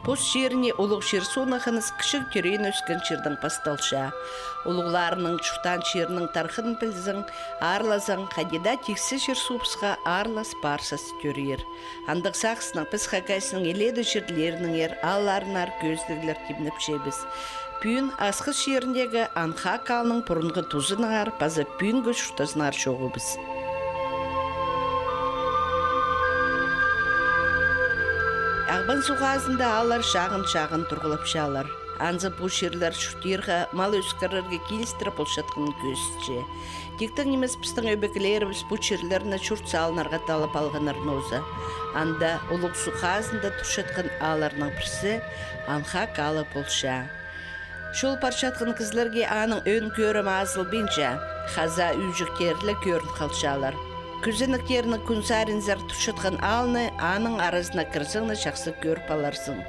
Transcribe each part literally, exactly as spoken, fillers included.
Пос чиріне улуғ чир-суунығ хыныс кічіг тӧреен-ӧскен чирдең пасталча. Улуғларының чуртаан чирінің тархынын пілзең, аарлазаң, хайди даа тиксі чир-суубысха аарлас парсас тӧрир. Андағ сағыснаң піс Хакасияның илееде чирлерінеңер, аалларынаңар кӧзідіглер тимнепчебіс. Пӱӱн Асхыс чиріндегі Анхак аалның пурунғы тузынаңар паза пӱӱнгі чуртазынаңар чоғыбыс. Ағбан суғ хазында ааллар чағын-чағын турғлапчалар. Анзы пу чирлер чуртирға, мал ӧскірерге килістіре полчатханын кӧзітче. Тиктең нимес пістің ӧбекелерібіс пу чирлерні чурт салынарға таллап алғаннар нооза. Анда улуғ суғ хазында турчатхан аалларның пірсі Анхак аалы полча. Чол парчатхан кізілерге аның ӧӧн кӧрімі азылбинча, хазаа ӱӱҷектері ле кӧрін халчалар. Кӱзенектернің кӱн саринзар турчатхан аалны, аның аразына кірзең не, чахсы кӧріп аларзың.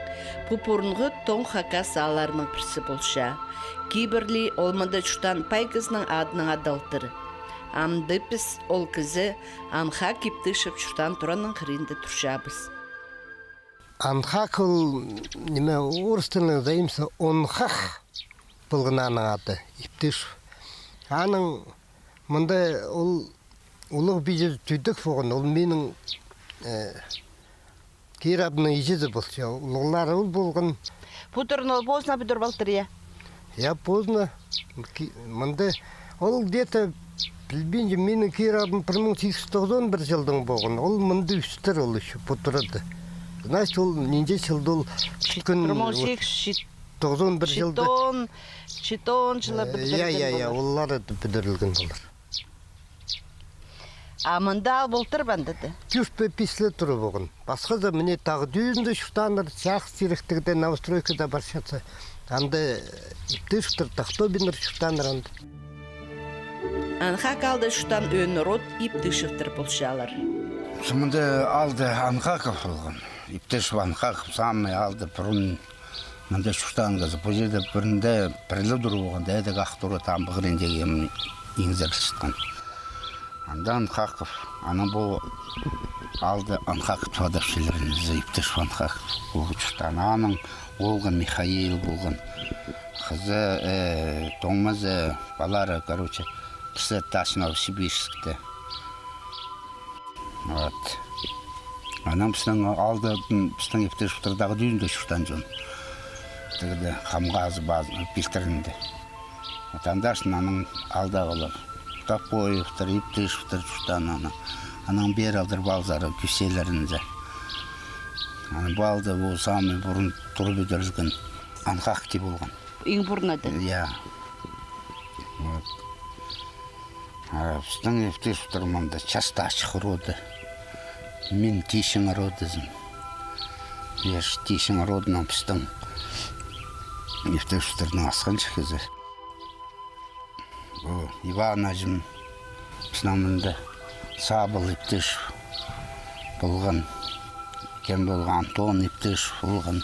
Пу пурунғы тоң хакас аалларының пірсі полча. Кибірли ол мында чуртаан пай кізінің адынаң адалтыр. Амды піс ол кізі Анхак Иптышев чуртаан туранның хыринда турчабыс. Анхак ол, ниме, орыс тілінең заимство, Онхах полған аның ады, Иптышев. Аның мында ол улуғ пиҷезі Тӱдек полған, ол минің, э, кирабымның иҷезі полча, улуғлары ол полған. Пу тураны ол позына пӱдіріп алтыр, я? Я, позына. Ки-, мында ол где-то, пілбинчем, минің кирабым пір муң сигіс чӱс тоғызон пір чылдаң полған. Ол мында ӧстір ол ещё, пу турада. Значит, ол нинҷе чылда ол пӱткен, пір муң сигіс чӱс тоғызон пір чылда. Читон, читон чылларда, э, я, пӱдірілген, я, я, полар. Олар пӱдірілген полар. А мында аал полтыр ба анда даа? Тӧрт пе, пис ле тура полған. Пасха за, мына, тағ тӱзінде чуртааннар, чағыс тиректігде новостройкада парчатса. Анда Иптышевтер, Тахтобиннер чуртааннар анда. Анхак аалда чуртаан ӧӧн род Иптышевтер полчалар. Мында аалда Анхаков полған. Иптышев, Анхаков, самый аалда пурун мында чуртаан кізі. Пу чирде пірінде пір ле тура полған, даа, ідӧк ах тура, там пығырин тегем иңзер чатхан. Анда Анхаков, анаң пу аалда Анхаков тіп адапчалар, ниме, Иптышев Анхаков, ол чуртаан. Аның оолғы Михаил полған. Хызы, э, тоңмазы, палалары, короче, пісте тас Новосибирскте. Вот. Анаң пістің аалда, м, пістің Иптышевтер тағ тӱзінде чуртаан чон. Тігде Хамғазы пілтірінде. Вот андағ сыннаң аалдағылар. Топоевтер, Иптышевтер чуртаан анаң. Анаң пеер алдыр палзар кӧсчелерінзер. Анаң пу аалда пу самый пурун тура пӱдірілген Анхак тіп полған. Иң пурун ады? Я. Вот. А пістің Иптышевтер мында Частачих роды. Мин Тищин родызын. Еш Тищин родынаң пістің Иптышевтернің асхынҷы кізі. О, Иван аҷым пістің мында, Сабыл Иптышев полған, кем полған, Антон Иптышев полған,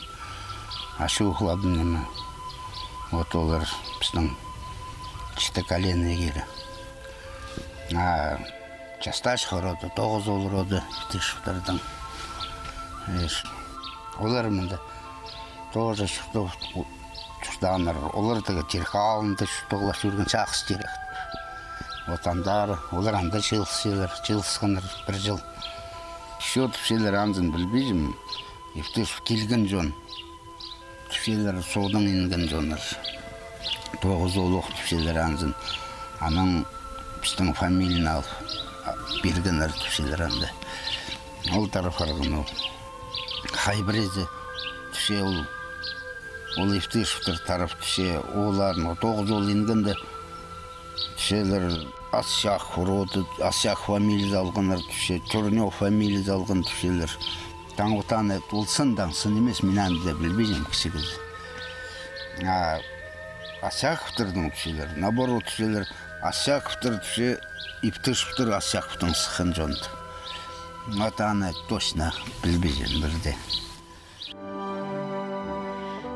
Ачухлабын, ниме. Вот олар пістің читі колено кире. А Частачих роды, тоғыс оол роды Иптышевтернің. Еш. Олар мында тоже чуртааннар. Олар тігі Терек аалында чуртағлап чӧрген, чағыс тирек. Вот андар, олар анда чыылысчалар, чыылысханнар пір чыл. Чо тіпчелер, анзын пілбинчем, Иптышев килген чон. Тіпчелер, соонаң инген чоннар. Тоғыс оолох тіпчелер анзын. Анаң пістің фамилияны алып, а, пиргеннер тіпчелер анда. Ол тарап парған ол. Хай пірезі тіпче ол. Ол Иптышевтер тарап тіпче, оларның тоғыс оол ингенде, тіпчелер, Асяков роды, Асяков фамилиязы алғаннар тіпче, Чернёв фамилиязы алған тіпчелер. Таң вот аны, ол сын, таң сын нимес, мин аны даа пілбинчем, кічіг кізі. А Асяковтарның тіпчелер, наоборот, тіпчелер, Асяковтар тіпче, Иптышевтер Асяковтаң сыххан чон. Вот аны точно пілбинчем пірдее.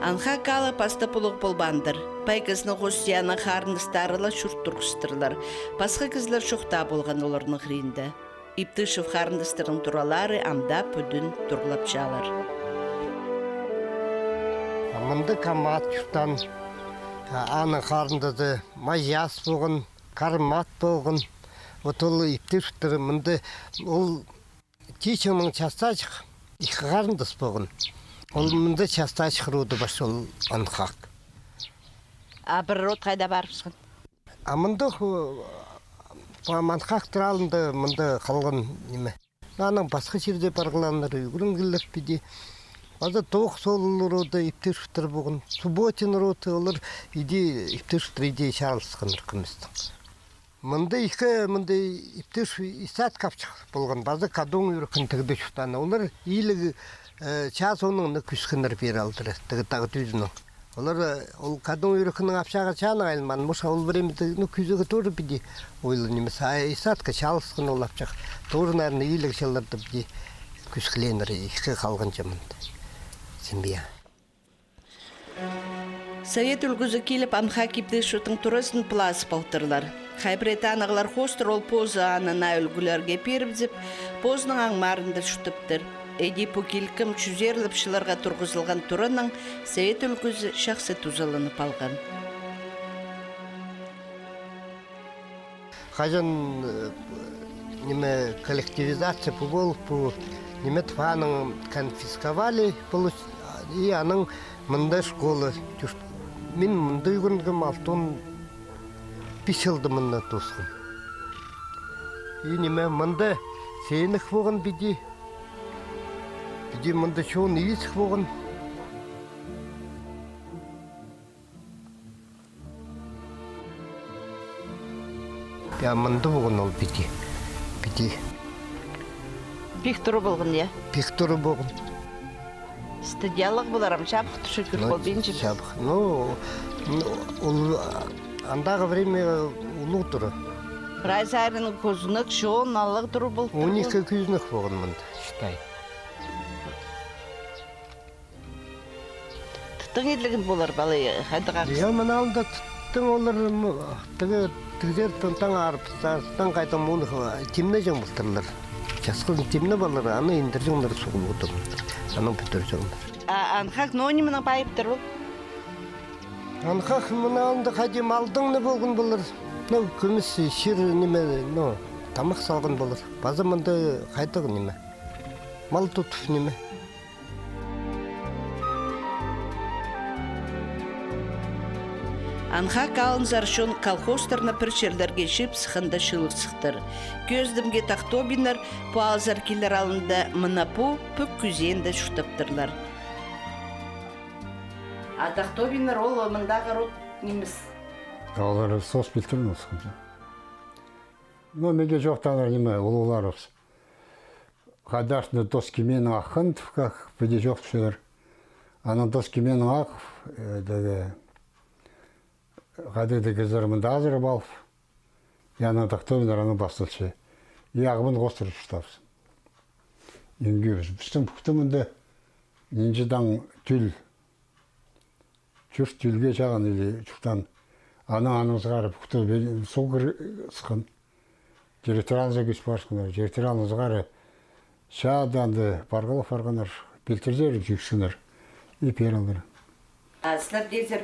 Анхак аалы пастап улуғ полбаандыр. Пай кізінің хости аның харындастары ла чурт турғыстырлар. Пасха кізілер чох таа полған оларның хыринда. Иптышев харындастарның туралары ам даа пӱдӱн турғлапчалар. Мында Камат чуртаан, а, аның харындазы Мажас полған, Кармат полған. Вот ол иптіг чуртаан мында, ол Тичеңнің частаҷых, ікі харындас полған. Ол мында частаҷых роды пар, ол Анхак. А пір род хайда парыбысхан? А мында ху-, па Манхактар алнында мында халған ниме. Анаң пасха чирде парғлааннар, ӱгренгелер піди. Паза тоғыс ол роды, иптіг чуртаан полған. Субботин роды, олар иди, иптіг чуртаан иди чарылысханнар кӧместең. Мында ікі, мында иптіг чуртаан Исаат Капчых полған, паза Кадуң Ӱреккен тігде чуртаан. Олар иліг, э, чазы оңнығ, ну, кӱскеннер пеер алдыра, тігі тағ тӱзінең. Олар, э, ол Кадуң Ӱреккеннің апчағы чаанаң айланмаан, муша ол времяда, ну, кӱзігі тоже піди ойлы нимес. А Исаатха чалысхан ол апчах. Тоже, наверное, иліг чылларда піди кӱскеленнер, ікі халғанҷа мында семья. Совет ӱлгӱзі киліп, Анхак иптіг чуртаанның туразын пылазып алтырлар. Хай пірее танығлар хоостыра ол позы аны наа ӱлгӱлерге пирібізіп, позының аңмарында чуртаптыр. Іди пу килкім чӱзерлеп чылларға турғызылған тураның совет ӱлгӱзі чахсы тузаланып алған. Хаҷан, э, ниме, коллективизация пу полып, пу, ниме, Тываның конфисковали, получ-, и анаң мында школа чурт-, мин мында ӱгренгем, алтон пис чылда мында тоосхам. И ниме, мында сенік полған піди, піди мында чоон изік полған. Я, мында полған ол піди. Піди. Пик тура полған, я? Пик тура полған. Студиялығ полар, ам чабых тӱшет кӱр полбинча. Чабых. Ну, ну, ол, а, андағы время улуғ тура. Прай саринаң кӱзнек, чоон алығ тура полып тур. Он ікі кӱзнек полған мында, считай. Тыттың идлігін полар, палай, хайдағ ағас? Я, мына алында тыттың олар, м, тігі, тігзер тон таң арып, та-, таң хайдаң муны, х-, тимнеҷең полтырлар. Часхызын тимнеп алар, аны индірҷеңнер суғ лудым. Анаң пӱдірҷеңнер. А Анхак ноо нименең пайыптыр ол? Анхак мына алында хайди малдаң на полған полар. Ну, кӧмес чир ниме, ну, тамах салған полар. Паза мында хайдағ ниме. Мал тутып ниме. Анхак аалынзар чон колхозтарны пір чирлерге чыып сыхханда чыылып сыхтыр. Кӧзідімге, Тахтобиннар пу аалзар килер алнында мына пу пӱк кӱзеенде чуртаптырлар. А Тахтобиннар ол мындағы род нимес? Олар соос пилтірдең сыххан. Ну, меге чоохтааннар ниме, улуғларыбыс. Хайдағ-да Тос Кименің ағын тіп, как, піди чоохтапчалар. Анаң Тос Кименің ағып, э, тігі, хайдағ-да кізілер мында азырап алып, и анаң Тахтобиннар анаң пасталча. И ағбын хоостыра чуртаабыс. Иңгебіс. Пістің пӱкті мында нинҷе-де тӱл. Чурт тӱлге чағын или чуртаан. Анаң, анаң сығара пӱкті бе-, суғ кір-, сыххан. Территориалнызар кӧс парыбысханнар. Территориалнызар чаадаанда парғалап парғаннар, пилтірзер чӧкскеннер. И пеер алдыр. А сірер тізер,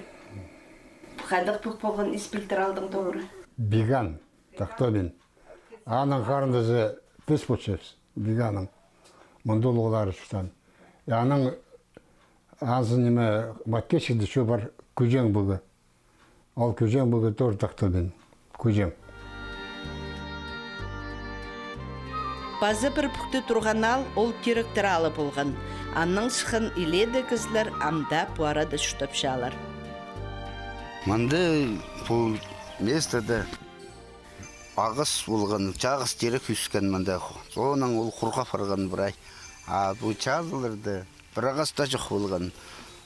хайдағ пӱк полған, ис пилтір алдың тоғыр? Биган, Тахтобин. Аның харындазы піс полчабыс, Биганың. Мында улуғлары чуртаан. И аның анзы ниме, Маткечикте чо пар, Кӱҷең пӱгі. Ол Кӱҷең пӱгі тоже Тахтобин. Кӱҷең. Паза пір пӱкте турған аал, ол Тиректер аалы полған. Аннаң сыххан илееде кізілер ам даа пу арада чуртапчалар. Мында пу местода ағас полған, чағас тирек ӧскен мында. Соонаң ол хурғап парған прай. А пу чазыларда пір ағас таа чох полған.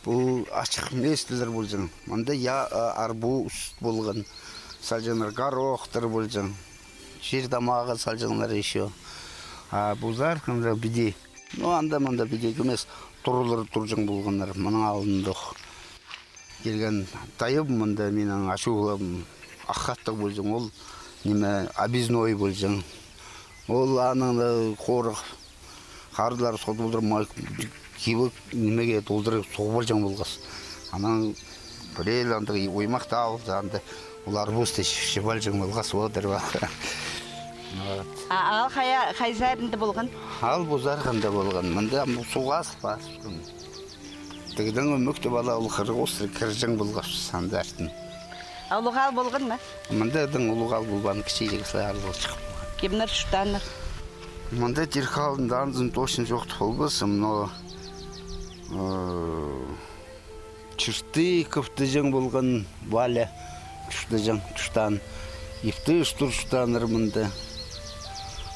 Пу ачых местолар полҷаң. Мында я-, а, арбуз полған. Салҷаңнар горохтар полҷаң. Чир тамағы салҷаңнар ещё. А пу зарқында піди. Ну, анда-мында піди кӧмес турылар турҷаң полғаннар. Мының алнында ох. Килген тайым мында минің ачулабым ах хаттығ полҷаң, ол, ниме, объездной полҷаң. Ол анаң даа хорых харлар содулдырма кибік нимеге толдырып соғып алҷаң полғас. Анаң пірее андағ оймахты алып, анда ол арбузты чіп алҷаң полғас одыр ба. Вот. А аал хайзы саринда полған? Аал Пу Зарханда полған. Мында ам суғ азып пасыпчаң. Тігдең ӱмӱкті пала ол хырғус кірҷең полғабыс анда артын. А улуғ аал полған ма? Мында тың улуғ аал полбаан, кічиҷек сылай аал полҷых полған. Кемнер чуртааннар? Мында Тирік аалында анзын точно чоохтап полбаспын, но, э, Чыртыйков тіҷең полған, Валя чуртаҷаң, чуртаан. Ибдеш тур чуртааннар мында.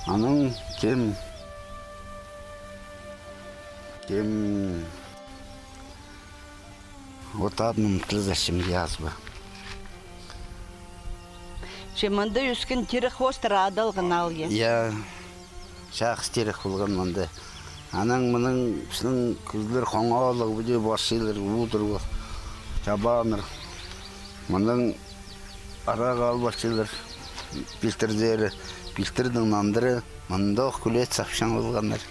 Анаң кем, кем, вот адын ымнатчам, язба. Че мында ӧскен Тирік хоостыра адалған аал, я? Я. Чахсы тирек полған мында. Анаң мының пістің кізілер хоңалығ піди парчалар, удурлар, чабааннар. Мының арах ал парчалар, пилтірзер, пилтірдің нандыра, мындох кӱлет сапчаң полғаннар.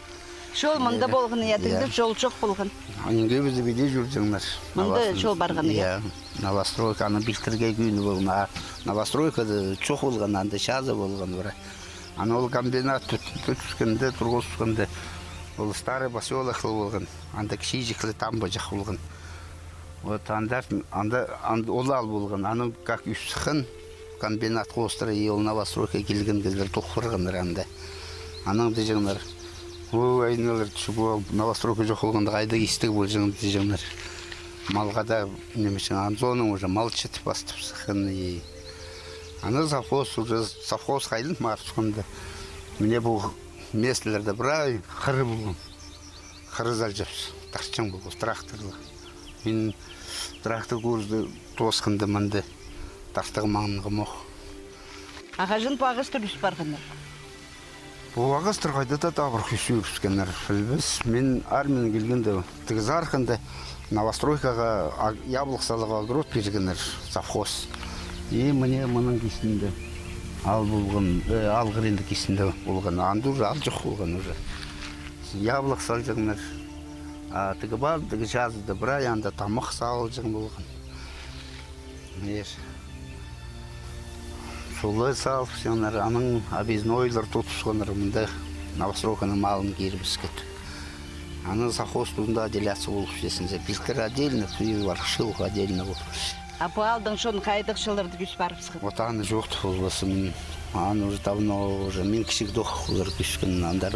Чол мында полған, я, тігде чол чох полған. Ниңге пісті піди чӧрҷеңнер. Мында чол парған, я. Я, новостройка, аны пилтірге кӧні полған. А новостройка чох полған, анда чазы полған, пірее. Аны ол комбинат тӱскенде, турғысханда, ол старый посёлок полған. Анда кічиҷек ле тамбаҷах полған. Вот анда, анда, анда ол аал полған. Аны как ӧс сыххан комбинат хоостыра, и ол новостройка килген кізілер тох парғаннар анда. Анаң тіҷеңнер: «О, айналар, чего, новостройка чох полғанда, хайда истіг полҷаң?» — тіҷеңнер. Малға даа нимеҷең, анзоның уже мал чіт пастап сыххан, и Аны совхоз уже, совхоз хайдын марсханда. Мына пу местоларда прай хыры полған. Хыры салҷаңмыс, тартчаң полғабыс тракторлар. Мин трактор курсты тоосханда мында тартығ маңнығ ох. А хаҷан пу ағастар ӧс парғаннар? Пу ағастар хайда-да табырах ӧс ӧскеннер, пілбес. Мин армиянаң килгенде, тігі Зарханда новостройкаға а-, яблок саларға огород пиргеннер, совхоз. И мына мының кистінде, аал полған, э, аал хыринда кистінде полған, анда уже аал чох полған уже. Яблок салҷаңнар. А тігі пар, тігі чазыда прай анда тамах салҷаң полған. Мир. Сулай салыпчаңнар, анаң объезднойлар тутысханнар, мында новостройканың малын кирібіске. Анаң совхоз тузында отделяться полып чӧрзең, пилтір отдельно, и ворошилка отдельно полып. А пу аалдың чон хайдағ чылларда кӧс парыбысхан? Вот аны чоохтап полбаспын. Аны уже давно, уже мин кічігде ох олар кӧскен, андар.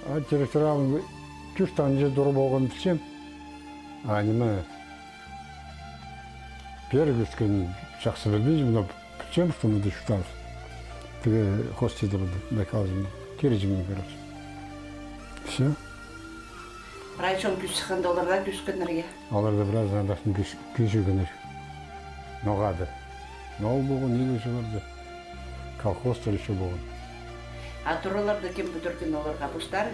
А Тиректер аалын тӱс таңназы тура полған пілчем. А ниме, пеер кӧскенін чахсы пілбинчем, но пілчем, что мында чуртаабыс. Тігі хости турды, Байкалҷы, кирҷімнең, короче. Всё. Прай чон кӧс сыхханда, олар даа кӧскеннер, я? Олар даа прай зандахтың кӧс-, кӧс ӧскеннер. Ноға-да. Ноо полған, ниме чылларда. Колхозтар ещё полған. А тураларны кем пӱдірген оларға? Постары?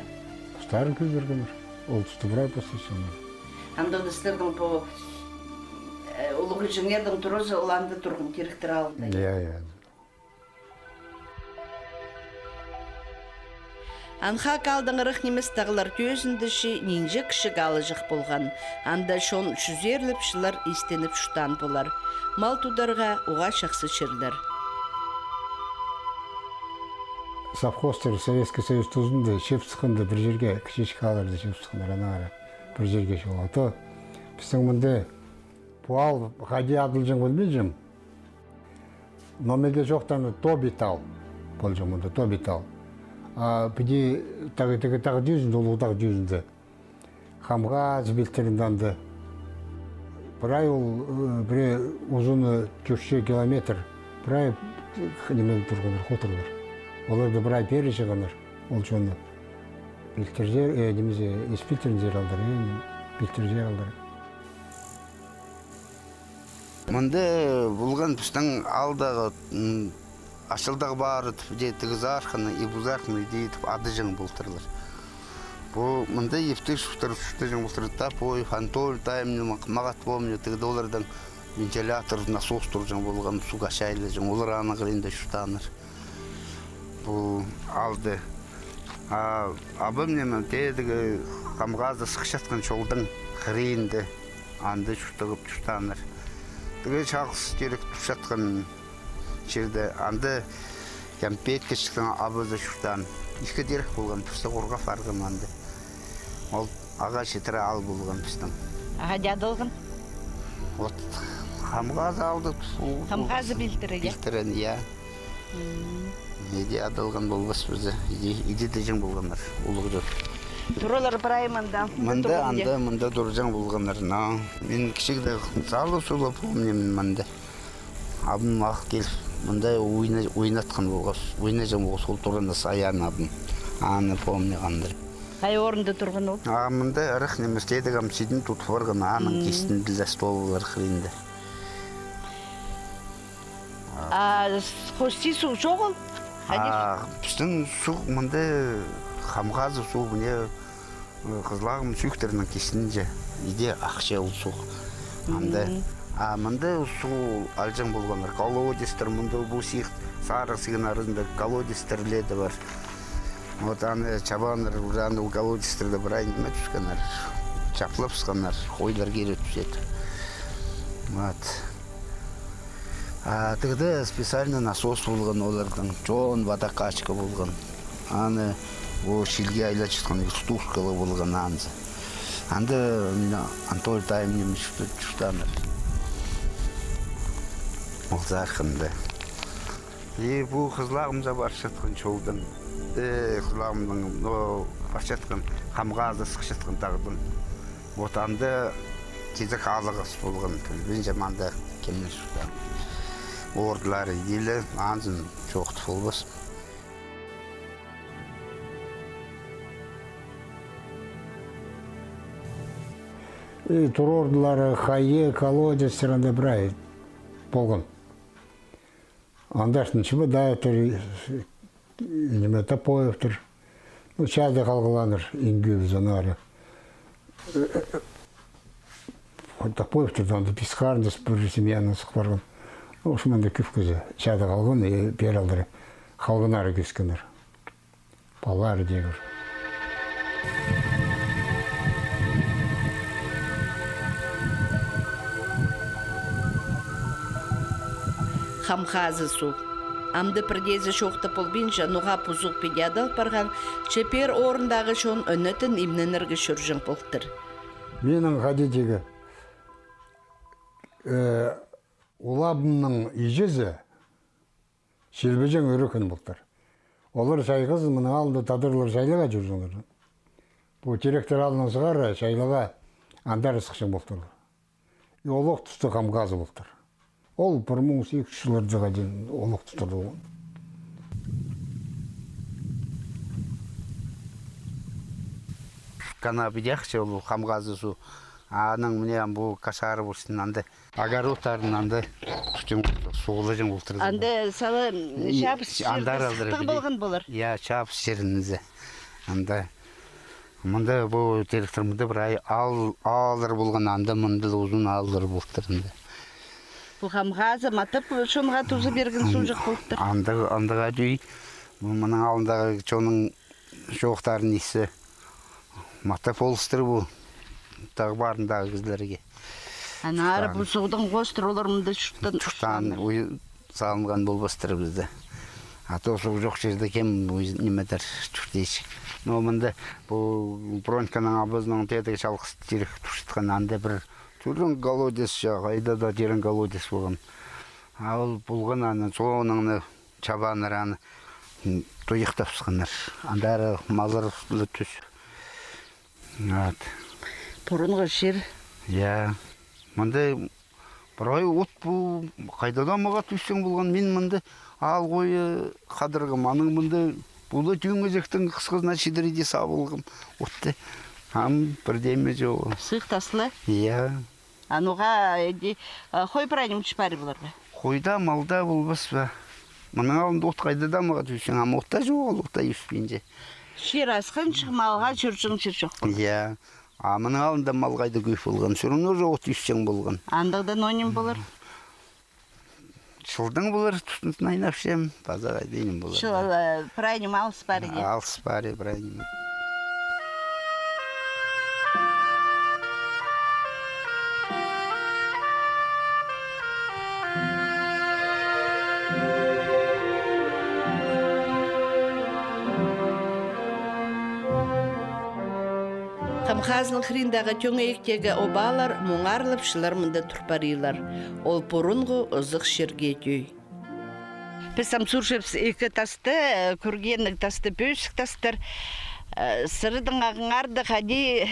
Постары пӱдіргеннер. Ол туста прай постары чоннар. Анда сірернің пу, э, улуғ іҷеңернің туразы ол анда турған, Тиректер аалында. Я, я. Анхак аалдаң ырах нимес тағлар тӧзінде чи нинҷе кічіг аалҷах полған. Анда чон чӱзерлеп чыллар истеніп чуртаан полар. Мал тударға уғаа чахсы чирлер. Совхозтар Советский Союз тузында чыып сыхханда пір чирге, кічіҷек аалларны чыып сыхханнар, аннаңар пір чирге чоғыл. А то пістің мында пу аал хайди адалҷаң пілбинчем. Номерде чоохтаан Тобит аал полҷаң мында, Тобит аал. А піди тағ, тігі тағ тӱзінде, улуғ тағ тӱзінде, Хамхазы пилтірінде анда. Прай ол, э, пірее узуны тӧртче километр. Прай, э, ниме турғаннар, хутарлар. Оларны прай пеер чыығаннар, ол чонны. Пилтірҷең, э, нимезі, ис пилтірҷең аалдар, э, пилтірҷең аалдар. Мында полған пістің аалдағы, м, Ачылтағ пары тіп, іди тігі Зарханы, и пу Зарханы іди тіп адаҷаң полтырлар. Пу мында иптіг чуртаҷаң полтыр, Топоев, Анатолий Таймнин, мағат помню, тігде оларның вентилятор, насос турҷаң полған, суғ качайлаҷаң, олар аның хыринда чуртааннар. Пу аалда. А абам ниме, тігі Хамхазы сыхчатхан чолдың хыринда. Анда чуртағып чуртааннар. Тігі чалғыс тирек турчатхан чирде. Анда Ямпетке чыхтаң абазы чуртаан. Ікі тирек полған, пісті хорға парған анда. Ол ағаа читіре аал полған пістің. Ағаа дее адалған? Вот, Хамғазы аалды, Хамғазы пилтірі, я? Пилтірі, я. М. Иди адалған полбас пізе. Иди, иди тіҷең полғаннар, улуғ чон. Туралар прай мында, мында. Мында, турған, анда, я? Мында турҷаң полғаннар. Но мин кічігде сала-сула помним мында. Абым ағыл киліп, мында ойна-, ойнатхан полғабыс, ойнаҷаң полғабыс, ол тураны саян абым. Аны помним андыр. Қай орында турған ол? А мында ырах нимес, тедіг ам сидін тутып парған, аның кистінде столлар хыринда. А с-, хости суғ чоғыл? А пістің суғ мында Хамғазы суғ, мына, ы, Хызыл ағым сӧӧктернің кистінде, иди ахча ол суғ. Анда. Мгм. А мында суғ алҷаң полғаннар, колодецтер, мында пу сиих сарығ сигін аразында колодецтер ле дее пар. Вот аны чабааннар, уже аны ол колодецтерде прай ниме тӱскеннер, чаплапсханнар, хойлар кире тӱседі. Вот. А тігде специальный насос полған олардың, чоон водокачка полған. Аны ол чилге айлачатхан вертушкалығ полған анзы. Анда мына Анатолий Тайым ниме чуртааннар. Ол сархында. И пу Хызыл ағымзар парчатхан чолдаң, э, Хызыл ағымның, но, парчатхан, Хамғазы сыхчатхан тағдаң. Вот анда кизек алығыс полған, пілбинчем анда кемнер чуртаан. Ордылары иділе, анзын чоохтап полбас. И тур ордылары, хайы, колодецтер анда прай полған. Андар Чебодаевтар, ниме, Топоевтар. Ну, чаада халғалааннар, иң кӧбізі аннаңар. Топоевтар анда Пискарында пір семьянаң сых парған. Ну, ошманда кӧп кізі чаада халған, и пеер алдыра халғаннары кӧскеннер. Палалары тигір. Хамхазы суғ. Амды пірдеезі чоохтап полбинча, ноға пу суғ піди адал парған, че пеер орындағы чон ӧнетін имненерге чӧрҷең полтыр. Минің хайди тигі, э, улабымның иҷезі чилбіҷең ӱрекен полтыр. Олар чайғызын, мының алнында тадарлар чайлаға чӧрҷеңнер. Пу Теректер аалнаң сығара чайлаға андар сыхчаң полтырлар. И олох туста Хамхазы полтыр. Ол пір муң сигіс чӱс чыллардағы дее олох туста полған. Канап идех че ол Хамхазы суғ. Аның мына пу кошары полчаң анда. Огородтарын анда тутчаң, суғлаҷаң полтыр. Анда сала, и, чабыс чирде сыхтығ полған полар. Я, чабыс чирінде. Анда. Мында пу Теректер, мында прай аал, ааллар полған, анда мында ла узун ааллар полтыр анда. Пу Хамхазы матап чонға туза пирген суғҷах полтыр. Анда, андағ тӧӧй. Мының алнындағы чонның чоохтарын исче, матап полыстыр пу тағ парындағы кізілерге. Аннаңар пу суғдаң хоостыра олар мында чуртаан, чуртаан, чуртааннар. Ой, салынған полбастыр пісте. А то суғ чох чирде кем ой, ниме тер, чуртирҷых. Но мында пу Броньканың абазының тедіг чалғыс тирек турчатхан, анда пір тӱрең колодец, ча, хайда даа тирең колодец полған. А ол полған аны, соонаң аны чабааннар аны, м, туйыхтапсханнар. Андар маллар ла тӱс. Вот. Пурунғы чир. Я. Мында прай от пу, хайда даа мағаа тӱсчең полған. Мин мында аал хойы хадарғам, анаң мында пу ла тӧңгезектің хысхызына читіре дее сабылғам. Отты. Ам пір дее ниме чоғыл. Сыхтас ла? Я. А ноға, э, иди, а, хой прай ниме чіс пари полар ба? Хой даа, мал даа полбас па? Мының алнында от хайда даа мағаа тӱсчең, ам от таа чоғыл, от таа ӧспинче. Чир асхынҷых, малға чӧрҷең чир чох полар. Я. А мының алнында мал хайда кӧп полған, всё равно же от ӧсчең полған. Андағ даа ноо ниме полар? Чылдаң полар, тутын айнапчам, паза хайди ниме полар. Чыл, э, прай ниме алыс пари, я? Алыс пари, прай ниме. Хазының хыриндағы тӧңейіктегі обалар муңарлап чыллар мында тур парирлар. Ол пурунғы ызых чирге тӧӧй. Піс ам сурчабыс ікі тасты, э, кӱргенніг тасты, пӧзік тастар. Э, сірернің ағаңарды хайди,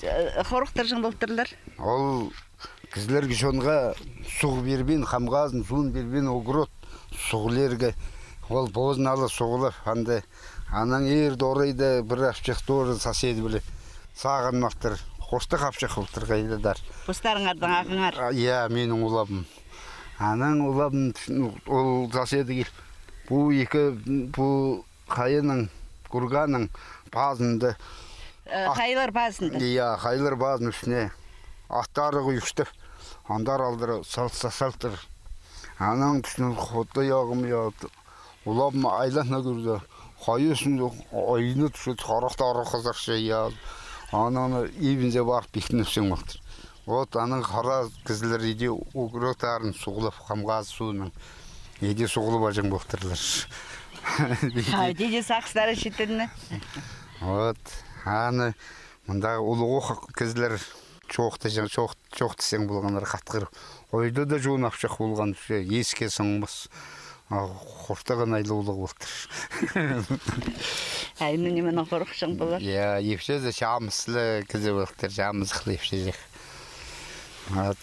э, хорыхтырҷаң полтырлар? Ол кізілерге, чонға суғ пирбин, Хамхазын суун пирбин, огород суғлирға. Ол позын ала суғлап, анда, анаң ирде орайда пір апчах тоже соседі піле сағынмаптыр. Хостығ апчах полтыр хайдағ-да. Постарыңарның ағаңар? А, я, минің улабым. Анаң улабым, ну, ол соседі киліп, пу ікі, пу хайаның, курганның пазында. Э, ат-, хайлар пазында? Я, хайлар пазының ӱстӱне аттары кӱстеп, андар алдыра салтса салтыр. Анаң тӱсчем, хоты ағам, я, улабым айланып кӧрді. Хайызын, айны тӱсче, харахтары хызарча, я. Анаң ибінзер парып, пиктеніп сең полтыр. Вот, анаң хара кізілер иди огородтарын суғлап, Хамхаз суунаң иди суғлап алҷаң полтырлар. Хайди дее сағыстары читінні. Вот, аны мындағы улуғ кізілер чоохтаҷаң, чоох-, чоохтасчаң полғаннар хатхыр. Ойда даа чон апчах полған, че иске сыңмас. А, хортығ айлығ улуғ полтыр. Ай, ну, ниме, наа хорыхчаң полар. Я, ипчізі чамызлығ кізі полтыр, чамызлығ ипчізі. Вот.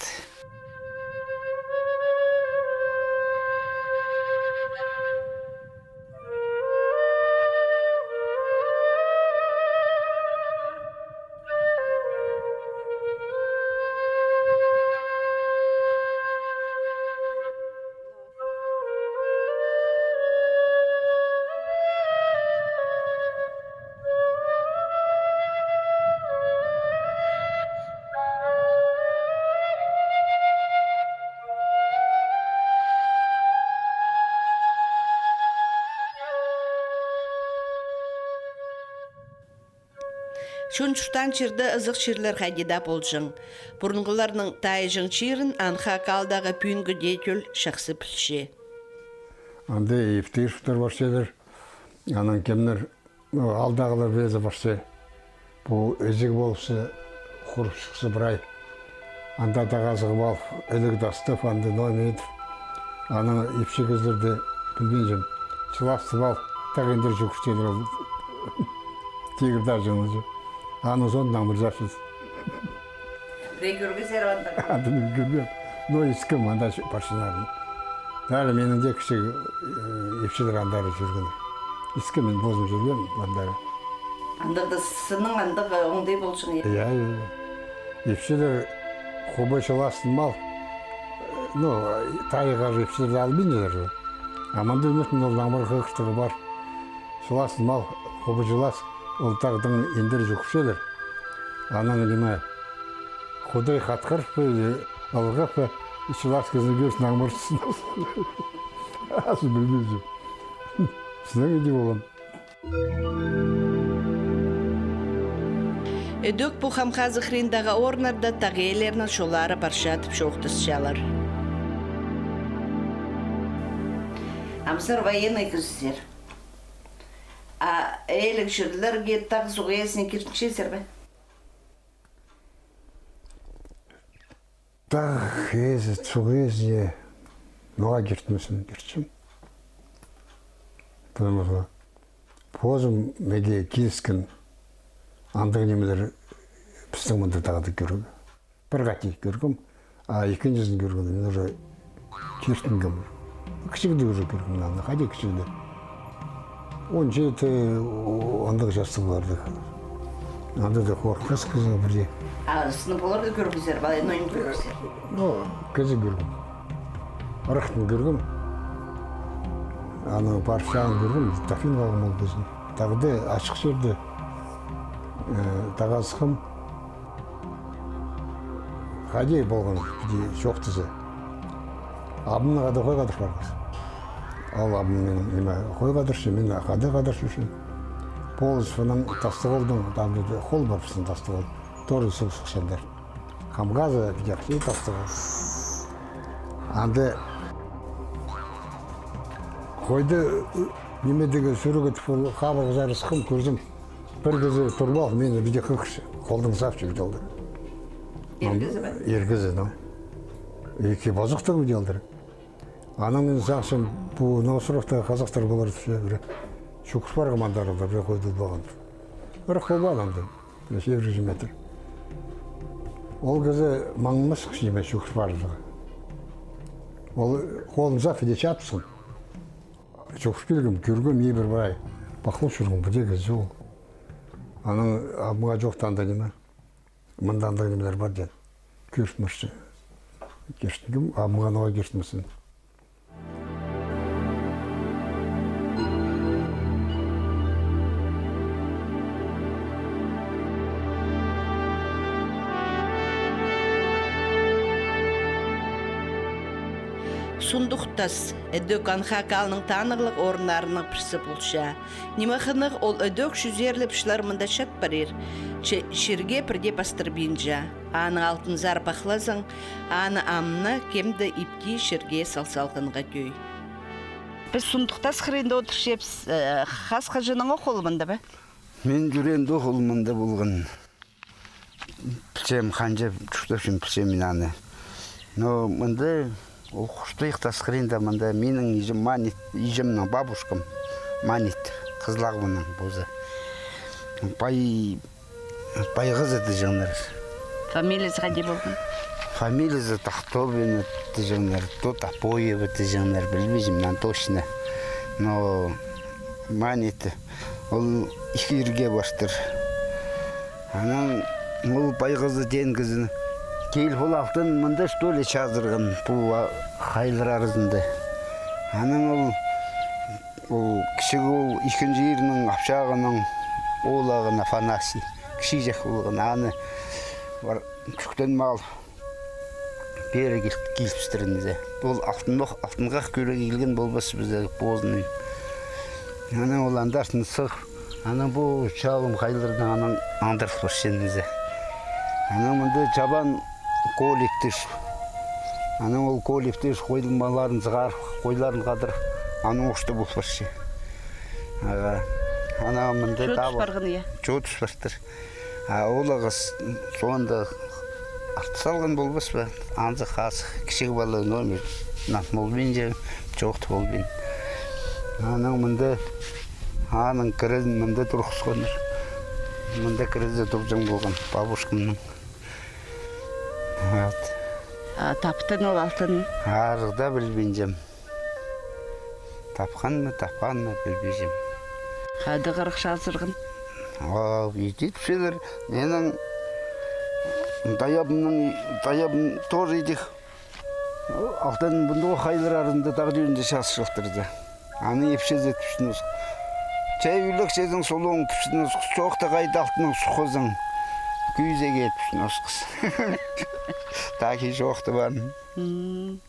Чон чуртаан чирде ызых чирлер хайди даа полҷаң. Пурунғыларның тайҷаң чирін Анха каалдағы пӱӱнгі дее тӧл чахсы пілче. Анда Евтышевтер парчалар, анаң кемнер, ну, аалдағылар пеезі парча. Пу ізіг полыпча, хурып сыхча прай. Анда тағ азығып ал, іліг тастап, анда ноон итіп. Анаң ипчі кізілерді пілбинчем. Чыластып ал, тағ индір чӱгӱрчелер ол. Тигір таа чоңылча. Аның соонда аңмырчапчабыс. Пірее кӧргезер андағ? Андағ кӧргем. Но искем анда парчаннарын. Даже минің дее кічіг, э, ипчілер андар чӧргеннер. Искем мин позым чӧргем андар. Андағ даа сыннаң, андағ оңдай полҷаң, я? Я, я, я. Ипчілер хубай чыластым ал. Ну, тайығ ипчілерді албинчалар. А мында ӱнетін ол аңмыр хығыртығы пар. Чыластым ал, хубай чылас, ол тағ тың индір чӱгӱрчелер. Анаң ниме, Худай хатхырып па, или ылғап па, чылас кізіні кӧрзең, аңмырчазың. Азы пілбинчем. Сыннаң иди полған. Ідӧк пу Хамхазы хыриндағы орыннарда тағ ээлернің чоллары парча тіп чоохтасчалар. Ам сірер военный кізізер. А ээліг чирлерге, тағ суғ ээзіне киртінчезер бе? Тағ ээзі, суғ ээзіне ноға киртінмеспін, киртчем. Потому что позым мағаа киліскен андағ нимелер пістің мында тағда кӧргем. Пір хати кӧргем, а ікінҷізін кӧргенде мин уже киртінгем. Кічігде уже кӧргем, аны, хайди кічігде. Он читі, о, андағ частығларда. Анда даа хорыхпас кізі пірдее. А сынап оларды кӧргізер, балай, но ин кӧргізер. Ну, кізі кӧргем. Ырахтаң кӧргем. Анаң парып чағын кӧргем, таптап алғам ол кізіні. Тағда ачых чирде, э, тағ азыххам. Хайди полған, піди чоохтаза. Абымны хада хой хадар парғабыс. Ол абым минің, ниме, хой хадарча, мин хада хадар чӧрчем. Полысханаң Тастығолдың, там, пу хол пар пістің Тастығол. Тоже суғ сыхчаңнар. Хамхазы, піди ахча Тастығол. Анда хойды, ниме, тігі сӱрік итіп, ол хабарға чарысхам, кӧрзем. Пір кізі турып ал, мині піди хығырча. Холнаң сағып чӧрчелер. Ир кізі бе? Ир кізі, ну. Ікі пазох тағып чӧрчелер. Анаң мин сағынчам, пу на островта хазахтар полар тіпче, пірее чӱгӱр парғам андар, пірее хойдылбаан. Пір хол пар анда, пірее сигіс чӱс метр. Ол кізі маңнамас кізі ниме чӱгӱр парарға. Ол холын сағып, іди чатсаң. Чӱгӱр килгем, кӧргем, ибіре прай пахлап чӧрген пірдее кізі ол. Анаң абымға чоохтаанда ниме. Мында андағ нимелер пар, дее. Кӧрчем, кӧрчем. Абымға ноға кӧрчем син. Сундух тас, ідӧк Анхак аалның танығлығ орыннарының пірсі полча. Ниме хынығ, ол ідӧк чӱзерлеп чыллар мында чат парир. Че чирге пірдее пастырбинча. Аның алтынзар пахлазаң, аны ам на кем дее ипти чирге сал салғанға тӧӧй. Піс Сундух тас хыринда одырчабыс, э, хас хаҷаннаң ох ол мында ба? Мин тӧреенде ох ол мында полған. Пілчем, ханҷа чуртапчам, пілчем мин аны. Но мында ол Хустайых тас хыринда, мында минің іҷем Манит, іҷемнің бабушкам Манит, Хызылағбаның позы. Пай, Пайғазы тіҷеңнер. Фамилиязы хайди полған? Фамилиязы Тахтобина тіҷеңнер, то Топоева тіҷеңнер, пілбинчем мин точно. Но Манит, ол ікі ирге партыр. Анаң ол Пайғазы теен кізі киліп, ол алтын мында, что ли, чазырған, пу, а, хайлар аразында. Анаң ол, ол кічіг, ол ікінҷі ирінің апчағының оолағын Афанасий, кічіҷек полған, аны пар, чӱктен мал пеер кил-, килібістір ниме. Ол алтынох, алтынға кӧрерге килген полбас паза позының. Анаң ол андартын сығып, анаң пу чалым хайлардаң анаң аңдарыл парча ниме. Анаң мында чабан колиптір. Анаң ол колиптір, хойдың малларын сығарып, хойларын хадырып, анаң орта пол парча. Аға, анаң мында чоотыс табыл парған, я? Чоотыс партыр. А ол ағас соонда арт салған полбас па? Анзы хазых, кічіг пала номер, нан полбинча, чоохтап полбин. Анаң мында, аның кірезін мында турғысханнар. Мында кірезі турҷаң полған, бабушкамның. Вот. А таптың ол алтын? Арығда пілбинчем. Тапханма, тапханма, пілбинчем. Хайдағ ырах чазырған? А, иди тіпчелер. Менің тайабымның, тайабым тоже идӧк. Алтын мындағ хайлар аразында тағ тӧбінде чазырчатыр даа. Аны ипчезі тіпчең осхас. Чай ӱлек чезең, солуң тіпчең осхас. Чоохта хайда алтыннаң суххазың. Кӧзеге тіпчең осхас. Тағ чоохтабаан. М.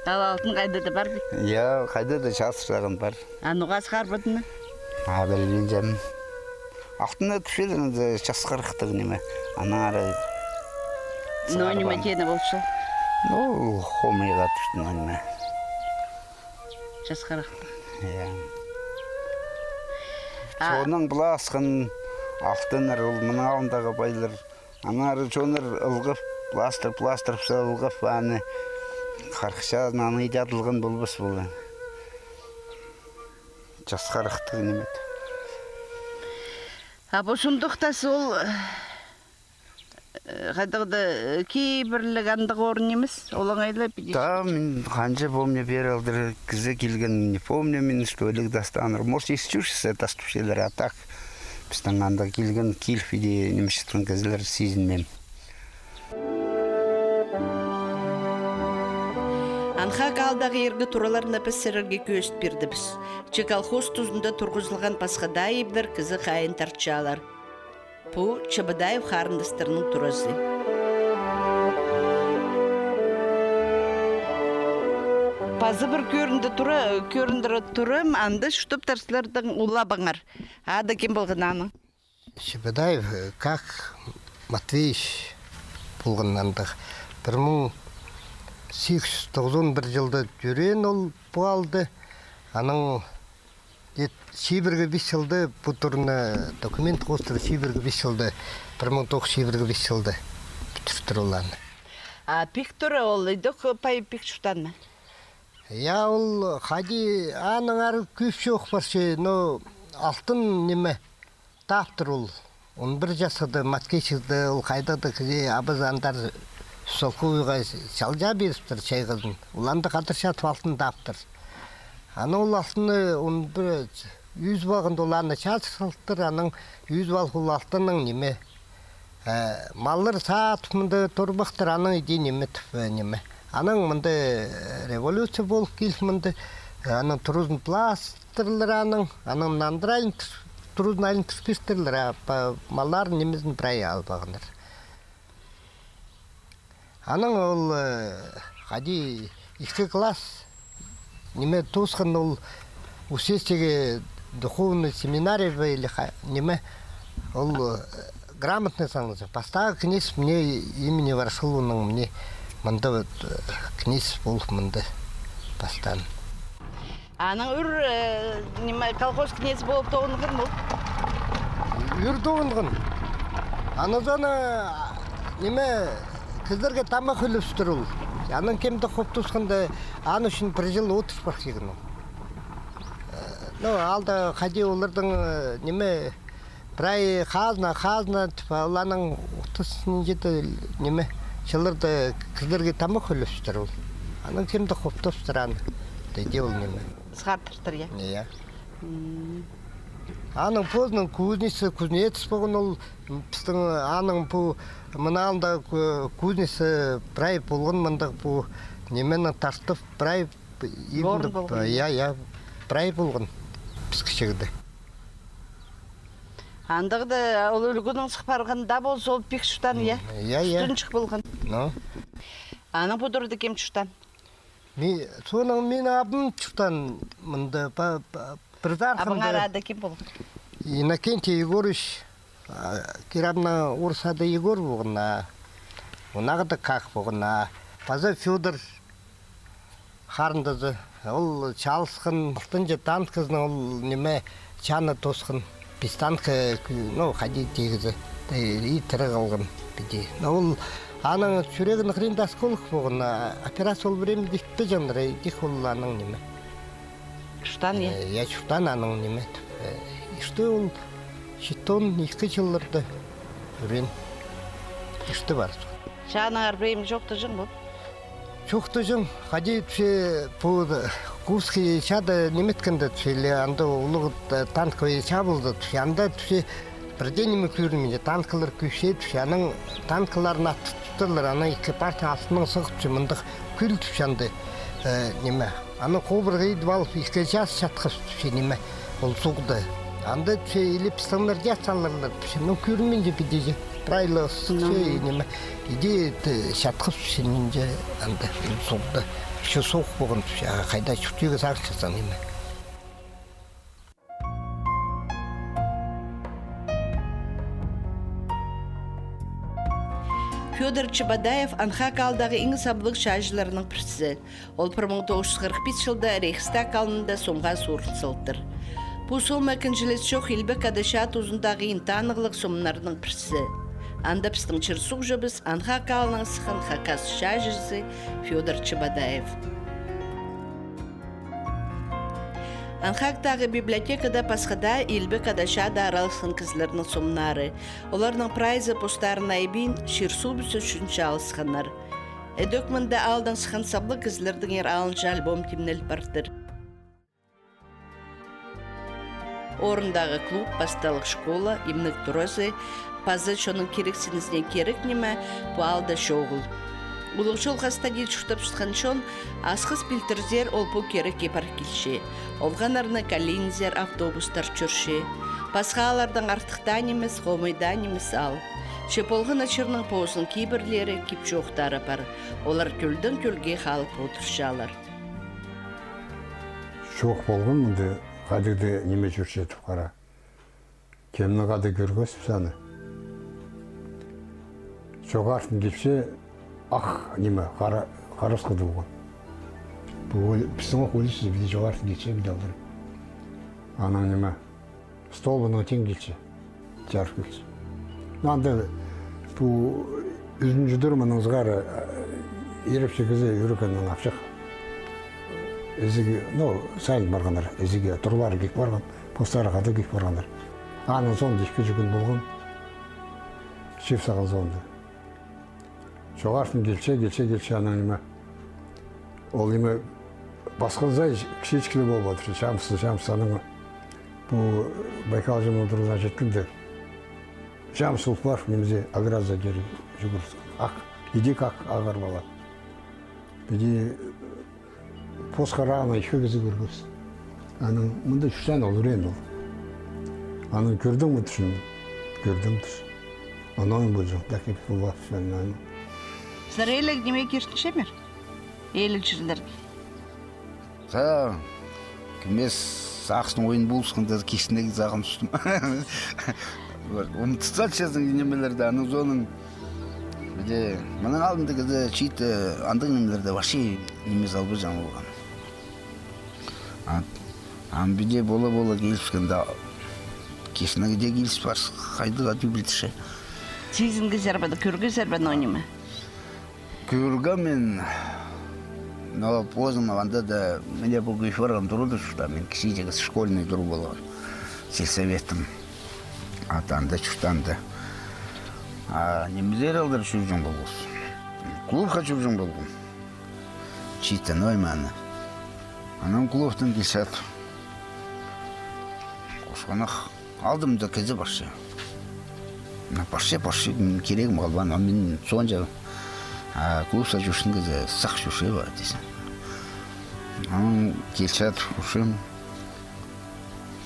Ал алтын хайда даа пар ба? Я, хайда даа чазырчатхан пар. А ноға сығарбадың? А, пілбинчем. Алтыннаң тіпчелер, часхарахтығ ниме. Анаң ары. Но ниме теені полча? Ну, хомайға тіпчең ниме. Часхарахтығ. Я. А. Чонның пыласхан алтыннар, ол мының алнындағы пайлар. Анаң ары чоннар ылғап, пыластыр, пыластырып сал ылғап, аны харахчазын, аны иди адалған полбас полған. Часхарахтығ ниме. А пу Сундух тас ол, э, хайдағ-да, э, кибірліг андағ орын нимес, олаңай ла піди. Да, мин ханҷа помню, пеер алдыра кізі килген, не помню мин, что ли, тастаныр. Может, ис чурчаса тастапчалар, а так. Пістің анда килген, киліп, иди нимес чатхан кізілер сизінмеем. Анхак аалдағы иргі тураларны піс сірерге кӧзіт пирдібіс. Че колхоз тузында турғызылған пасха даа иблер кізі хайиин тартчалар. Пу Чебодаев харындастарның туразы. Паза пір кӧрінді тура, кӧріндіре турам, анда чуртаптар сірернің улабаңар. Ады кем полған аның? Чебодаев, э, Как Матвеич полған андағ. Пір муң сигіс чӱс тоғызон пір чылда тӧреен ол пу аалда. Анаң Ит, чибіргі пис чылда, пу турны документ хоостыра, чибіргі пис чылда, пір муң тоғыс чибіргі пис чылда пӱдіртір оланы. А пик тура ол идӧк пай пик чуртаан ма? Я, ол хайди, аннаңар кӧп чох парча, но алтын ниме таптыр ол. Он пір часхыда, маткечігде ол хайда-да кізі абазы андар Солхуйға чалҷа пиріптір чайғызын. Ол анда хадарчатып алтын таптыр. Аны ол алтынны он пір ӱзіп алғанда, ол аны чазыр салтыр, анаң ӱзіп алып ол алтынның ниме, э, маллар саатып мында турбахтар, анаң иди ниме тіп, э, ниме. Анаң мында, э, революция полып киліп мында, э, анаң турызын пыластырлар анаң, анаң нандыра айландыр-, турызын айландырып пиртірлер, а па-, маллар нимезін прай алып алғаннар. Анаң ол, э, хайди, ікі класс ниме тоосхан ол Усесьеге духовный семинария ба или ха-, ниме, ол, э, грамотный салынча. Пастағы кнезь мына имени Ворошиловнаның мына мында вот, э, кнезь полып мында пастаан. Анаң ӱр, э, ниме, колхоз кнезі полып тоғынған ол? Ӱр тоғынған. Анаң соонаң, э, ниме, кізілерге тамах ӱлестір ол. Анаң кем-де хоптасханда, аны ӱчӱн пір чыл одырып парча ӧк ол. Э, ну, алда хайди оларның, э, ниме, прай хазна, хазна тіп, оларның отыс нинҷе-де, ниме, чылларда кізілерге тамах ӱлестір ол. Анаң кем-де хоптастыр аны. Тіде ол ниме. Сығартыртыр, я? Я. М. Аның позының кузница, кузнец полған ол, пістің аның пу, мына алында ку-, кузница прай полған мындағ пу, нимені тартып, прай иб-, орын полған. Я, я, прай полған піс кічігде. Андағда ол ӱлгӱнің сых парғанда полза, ол пик чуртаан, я? М, я, я. Чуртанҷых полған. Ну. Аның пу турада кем чуртаан? Ми-, соонаң минің абым чуртаан мында, па-, па-, пір зарханда. Абаңар ады кем полған? Иннокентий Егорович, а, кирабына орыс ады Егор полған, а, онағыда как полған, а, паза Фёдор харындазы. Ол чалысхан алтынҷы танкызының ол ниме, чаны тоосхан. Пис танка, ну, хайди тигізі, и тірі халған піди. Но ол аның чӱрегінің хыринда осколок полған, а, операция ол времяда итпеҷеңнер, идӧк ол аның ниме. Чуртаан, я? Э, я, чуртаан аның ниме. Э, и что ол читон ікі чылларда ӱрен. И что бар. Чааныңар прай чоохтаҷаң ба? Чоохтаҷаң, хайди тіпче, пу Курский чаада ниме иткенде тіпче, или анда улуғ, э, танковый чаа полды тіпче, анда тіпче, пірдее ниме кӧрінминче, танкалар кӧйсе тіпче, анаң танкаларны аттыптырлар, анаң экипажтың алтынаң сығып тіпче, мындағ кӱл тіпче анда, э, ниме. Аны хобырға идіп алып, ікі час чатхабыс тіпче, ниме, ол суғда. Анда тіпче, или пістің радиация аларлар тіпче, ну, кӧрінминче піди чи, прай ла ыстығ чи, ниме. Иди, э, чатхабыс тіпче, нинҷе, анда, ол суғда. Че суғ полған тіпче, а хайда чуртирға сағынчазың, ниме. Фёдор Чебодаев Анхак аалдағы иң саблығ чааҷыларның пірсі. Ол пір муң тоғыс чӱс хырых пис чылда Рейхстаг алнында сомға суурыл салтыр. Пу сом ікінҷілес чох Илбек Ада чаа тузындағы иң танығлығ сомнарның пірсі. Анда пістің чир-суғҷыбыс, Анхак аалның сыххан хакас чааҷызы Фёдор Чебодаев. Анхактағы библиотекада пасха даа Илбек Ада чаада араласхан кізілернің сомнары. Оларның прайзы постарына ибин чир-суубыс ӱчӱн чааласханнар. Ідӧк мында аалдаң сыххан саблығ кізілердеңер алынҷа альбом тимнел партыр. Орындағы клуб, пасталығ школа, имнег туразы паза чонның кирексінізіне кирек ниме пу аалда чоғыл. Улуғ чол хастади чуртапчатхан чон асхыс пилтірзер, ол пу кирекке пар килче. Олғаннарны коллинзер, автобустар чӧрче. Пасха ааллардаң артых таа нимес, хомай даа нимес аал. Че полған на чирнің позының кибірлері, кип-чоохтары пар. Олар тӧлдең тӧлге халып одырчалар. Чох полған мында, хайдағ-да ниме чӧрче тіп, хара. Кемнің хада кӧргебіс аны. Чоғартын килче, ах, ниме, хара, хара сход полған. Пу ол-, пістің ох улица, піди чоғартын килче, піди алдыр. Анаң ниме, столбының теең килче, чарып килче. Ну, анда пу ӱзінҷі турымның ызғары, э, ирепчі кізі ӱрекеннең апчах. Ізігі, ну, сайын парғаннар, ізігі турлары кӧп парған, постары хада кӧп парғаннар. Аның соонда ікі-ӱс кӱн полған, чыып салған соонда. Чоғартын килче, килче, килче, анаң ниме. Ол ниме, пасхан сай кічіҷек ле полып одыр, чамсыз, чамсыз, анаң пу Байкал аҷамның турызына читкенде, чамсыз улуғ пар, нимезі, оградазар чӱгӱріп. Ах, идӧк ах, ағар пала. Піди пос харағынаң ікі кізі кӧргебіс. Анаң мында чуртаан ол ӱреен ол. Анаң кӧрдің ме тӱсчем, кӧрдім тӱс. Анаң полҷаң, так и пулбас, анаң. Сірер ээліг ниме киртінчезер? Ээліг чирлерге. Сағам, кӧмес сағыстың ойын полысханда киртінерге сағынчам. Умнутчазың нимелерні, аның соонаң. Піди, мының алнында кізі чиит, э, андағ нимелерні вообще ниме салбаҷаң полған. А, ам піди пола-пола киліскенде, киртінерге дее киліс пар, хайдағ-да пілдірче. Сизінгезер бе, кӧргезер бе, но ниме? Кӧргем мин, но позым анда даа, мына пу кӧй парған турада чуртаам, мин кічіҷек школьный тур полғам, сельсоветтің. А анда чуртаанда. А нимезер алдар чӧрҷең полғабыс. Клубха чӧрҷең полғам. Чииттең оймааны. Анаң клубтаң килче. Кусханах. Алдымда кізі парча. Ну, парча, парча, кирегім халбаан, а мин соонҷа, а, клубта чӧрчең кізі сах чӧрче ба, тізең. Анаң килче, кӧрчем.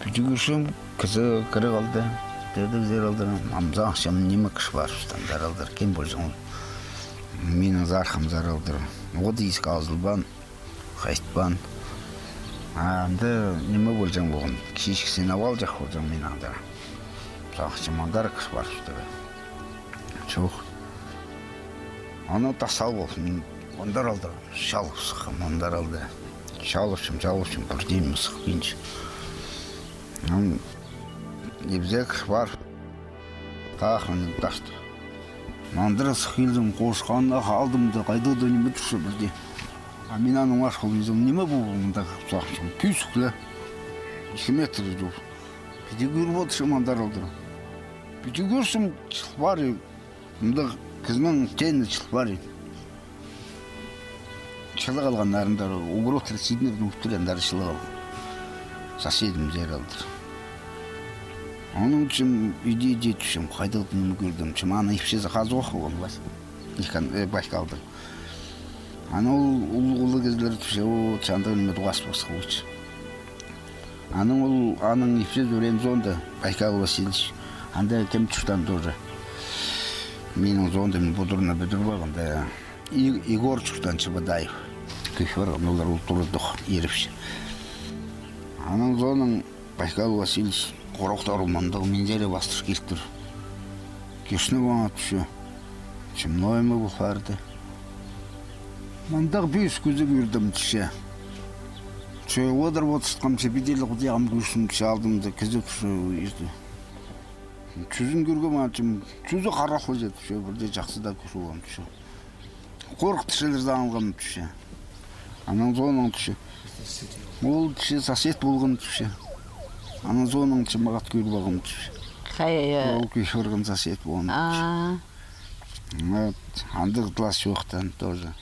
Піди кӧрчем, кізі кіріп алды. Тедігзер алдар. Ам сағынчам, ниме кізі парыбыстыр алдар, кем полҷаң ол. Минің сархам сар алдар. Ода иске азылбаан. Хайтпаан. А анда ниме полҷаң полған? Кічіҷек синап алҷах полҷаң мин анда. Сағынчам, андар кізі парыбыстыр. Чох. Аны тастап алған. Мин андар алды. Чалып сыххам, андар алды. Чалыпчам, чалыпчам, пірдеен сыхпинча. Ам ибзер кізі пар. Тағ мин тастап. Андыра сых килдім, кусханах алдымда, хайдағ-да ниме турча пірдее. А мин аның аш полғам, ниме пу мында, сағынчам, пӧзік ле. Ікі метр чох. Піди кӧріп одырчам андар алдар. Піди кӧрчем, чыл пар. Мында кізінің теені чыл пар. Чылығ алғаннарында, угротыр, сидінердең уттыр, андар чылығ алған. Соседімзер алдар. Анаң тӱсчем, иди, иди тӱсчем, хайдағ-да ниме кӧрдім. Тӱсчем, аны ипчізі хазох полған, Вась. Икан, э, Байкалдың. Аны ол улуғ-улуғ кізілер тӱсче, о, чандағ ниме туғас пасха лучше. Анаң ол, аның ипчізі ӱреен соонда, Байкал Васильевич, анда кем чуртаан тоже. Минің соонда, мин пу турны пӱдіріп алғам, да. И-, Егор чуртаан Чебодаев. Кӧй парған, олар ол турадох ирепче. Анаң соонаң Байкал Васильевич, хорохтар мындағ миндере пастыр килтір. Кӧрче, маңа тӱсче. Чымнай ма пу харды? Мындағ пӧзік кізі кӧрдім, тӱсче. Че одырып одыртханымҷа, піди ле худайым кӧрчем, че алдымда кізі турча ирде. Чӱзін кӧргем, а тӱзі харахлы тӱсче, пірдее чахсы даа кӧріп алғам тӱсче. Хорыхтырчалар сағынғам тӱсче. Анаң соонаң тӱсче. Ол тӱсче сосед полған тӱсче. Анаң соонаң тӱсче мағат кӧріп алғам тӱсче. Хай, э, ол кӧй парған сосед полған тӱсче. А. Вот, андағ класс чоохтаан тоже.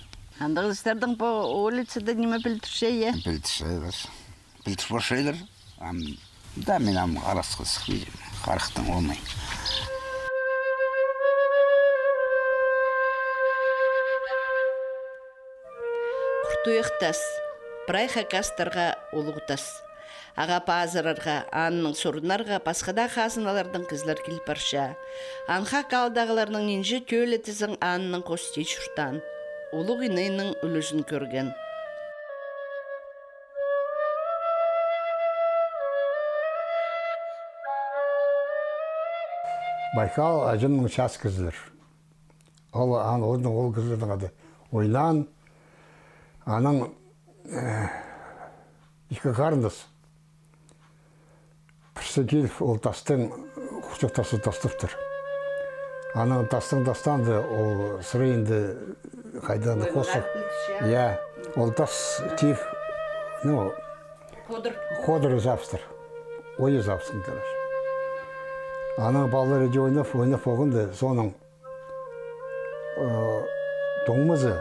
Андағ кізілернің пу улицада ниме пілдірче, е? Пілдірчелер. Пілдір парчалар. Ам, да, мин ам арасха сыхпинчам, харахтаң оңай. Хуртуях тас, прай хакастарға улуғ тас. Ағаа пазырарға, аннаң сурынарға пасха даа хазналардаң кізілер кил парча. Анхак аалдағыларның нинҷе тӧлі тізең аннаң хости чуртаан. Улуғ инейнің ӱлӱзін кӧрген. Байкал аҷамның час кізілер. Ол, ан-, ол, ол кізілернің ады Ойнаан, анаң, э, ікі харындас. Киліп, ол тастың, хурчух тасты тастаптыр. Анаң тастың тастаанда, ол сырайында хайдаң-да хозып. Я, ол тас тип, ну, ходыр. Ходыр ызапчатыр. Ой ызапчатхан, короче. Анаң палалар иди ойнап, ойнап полғанда, соонаң Э, туңмазы,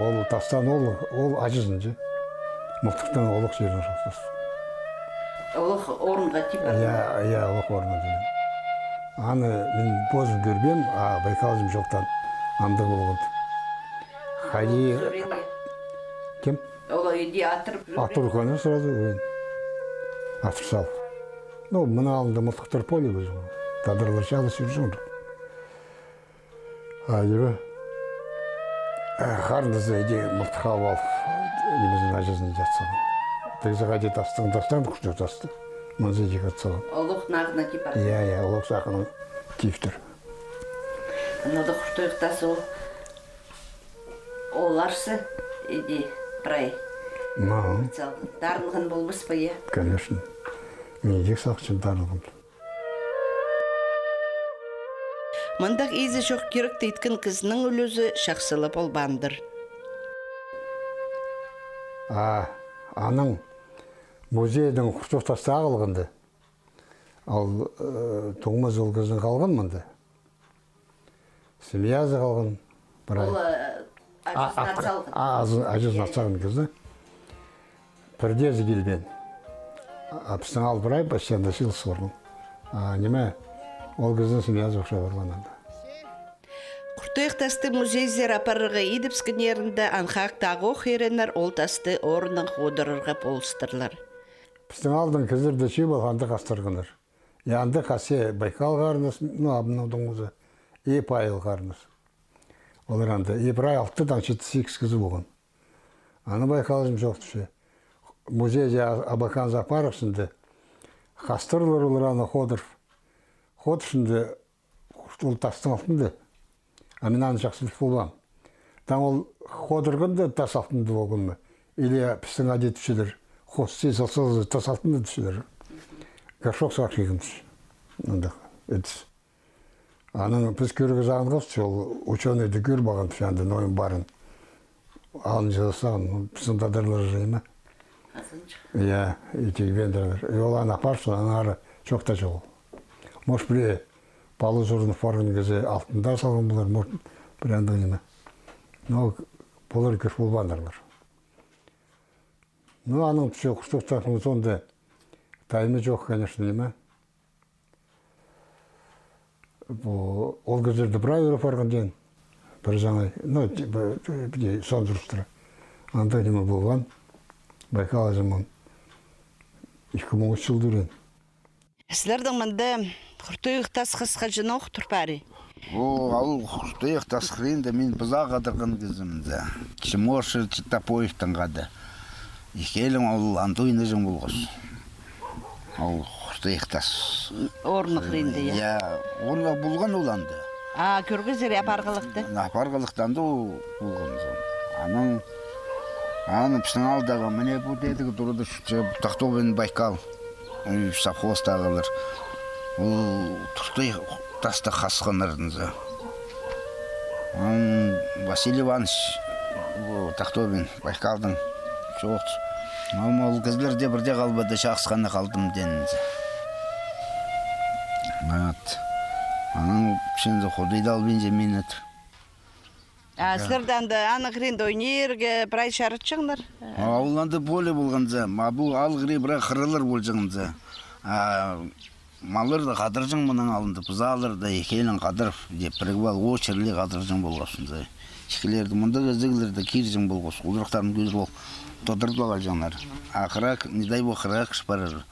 ол тастаан ол, ол аҷызынҷа. Мылтыхтаң олох чирінең чоохтас. Олох орынға тип. Я, я, олох орынға тип. Аны мин позым кӧрбеем, а Байкал аҷам чоохтаан андағ полған. Хайди. Кем? Ол иди атырып. Атырып, конечно, сразу, э, атыр сал. Ну, мына алында мылтыхтар поле өзің. Тадарлар чалыс чӧрҷеңнер. Айыбы. Э, харындазы иди мылтых алып алып, нимезін, аҷызын иди атсалған. Тігізі хайди тастың, тастаан, хурчух тасты. Мынзы иди атсалған. Олох нағына тип ар. Я, я, олох сағынаң типтір. Анда Хуртуйых тас ол. Оларзы иди прай. Ма. Атсалған. Тарынған полбас па, я? Конечно. Мин иди сағынчам, тарынған. Мындағ изі чох киректі иткен кізінің ӱлӱзі чахсы ла полбаандыр. А, аның музейдің хурчух тасты ағылғанда, ол, э, туңмазы ол кізінің халған мында. Семьязы халған. Прай. Ол, э, А, аҷызын ат-, атсалған. А, аҷызын, аҷызын атсалған кізі. Пірдеезі килбеен. А, а пістің аал прай почти анда чыылыс парған. А, ниме, ол кізінің семьязы охшай парған анда. Хуртуйых тасты музейзер апарарға идібіскеннерінде, анхак тағох иреннер ол тасты орнынаң ходырарға полыстырлар. Пістің аалдаң кізілерді чыып алып, анда хастырғаннар. И анда хасча Байкал харындас, ну, абының туңмазы, и Павел харындас. Олар анда, и прай алтыдаң читі-сигіс кізі полған. Аны Байкал аҷам чоохтапча. Музейзер, а-, Абаканзар апарыбысханда, хастырлар олар аны ходыр. Ходырыбысханда, ол тастың алтында. А мин аны чахсы піліп полбаам. Таң ол ходырғанда тас алтында полған ма? Или пістің адет тіпчелер, хости салза, тас алтында тіпчелер. Горшок сағып килген тіпче. Андағ идіс. Анаң піс кӧрерге сағынғабыс, ол учёныйды кӧр парған тіпче, анда ноо ниме парын. Алынҷа сағын, ну, пістің тадарлар чайма. Азынча. Я, итіг вендерлер. И ол аны апарыбысхан, анаң ары чоохтаҷаң ол. Может, пірее палас орнын парған кізі алтында салған полар, может, пірее андағ ниме. Но полар кӧр полбаандырлар. Ну, анаң тіпче, хурчух тастың соонда тайымы чох, конечно, ниме. Пу, ол кізілерді прай ӱр апарған теен. Пір саңай, ну, ти-, пі-, пі-, пі-, сон турыстыра. Андағ ниме полған. Байкал аҷам он ікі муң ӱс чыл тӧреен. Сірернің мында Хуртуйых тас хысхаҷаң ох тур пари? О, ол Хуртуйых тас хыринда мин пыза хадырған кізім дее. Чимошев Читапоевтің хада. Ікӧлең ол анда ойнаҷаң полғабыс. Ол Хуртуйых тас. Орны хыринда, я? Я, орны полған ол анда. А, кӧргізер апарғалыхты? Апарғалыхты анда ол полған. Анаң, аны пістің аалдағы, мына пу теедегі турада чуртча Тахтобин Байкал. Ой, совхозтағылар. Ол Хуртуйых тасты хасханнар дее. Ам Василий Иванович, о, Тахтобин, Байкалдың чоохтазы. Ам ол кізілер дее пірдее халбады, чахсы хана халдым теен. Вот. Анаң пісінде Худай даа албинча минет. А сірерді анда аның хыринда ойнирға прай чарытчаңнар? А ол анда поле полған дее. А пу аал хырии прай хыралар полҷаң дее. А малларды хадырҷаң мының алнында, пызаларды ікӧлең хадырып, тіп, піріг пал очередьле хадырҷаң полғабыс дее. Ікілерді, мындағ ізіглерді кирҷең полғабыс, худырыхтарын кӧзіп алып, тудырып ла халҷаңнар. А хыраа, не дай бог, хыраа кіріп парар.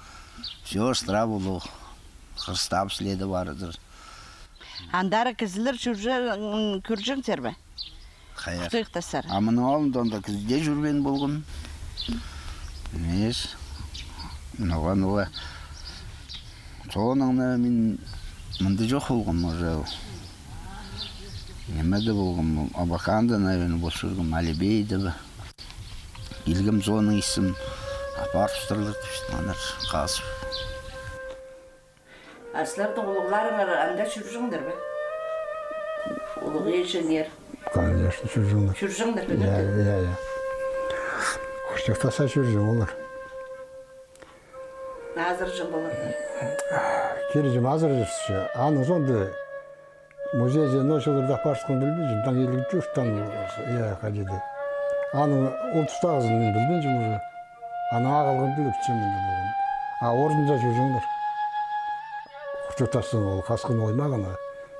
Всё, штраф полар. Хырыстап, следі парадыр. Андар кізілер чӧрҷең, кӧрҷеңзер бе? Хайа. Хуртуйых тастар. А мының алнында анда кізі дее чӧрбеен полған. Нимес. Ноға, ноға. Соонаң на мин мында чох полғам уже. Нимеде полғам, Абаканда, наверное, пол чӧргем, Алибейде бе. Килгем, соонаң истім, апарыбыстырлар тіпче, анар хазып. А сірернің улуғларыңар анда чӧрҷеңнер бе? Улуғ иҷеңер. Конечно, чӧрҷеңнер. Чӧрҷеңнер бе? Я, я, я. Хурчахтасха чӧрҷең олар. Азырҷаң полар. Кирҷем азырҷаң. Аның соонда музейзер ноо чылларда парысхан пілбинчем. Таң иліг чуртан, я, хайди. Аның ол тустағызын мин пілбинчем уже. Анаң ағылған піліп чем мында полған. А орнында чӧрҷеңнер. Хурчахтастың ол хасхын оймағына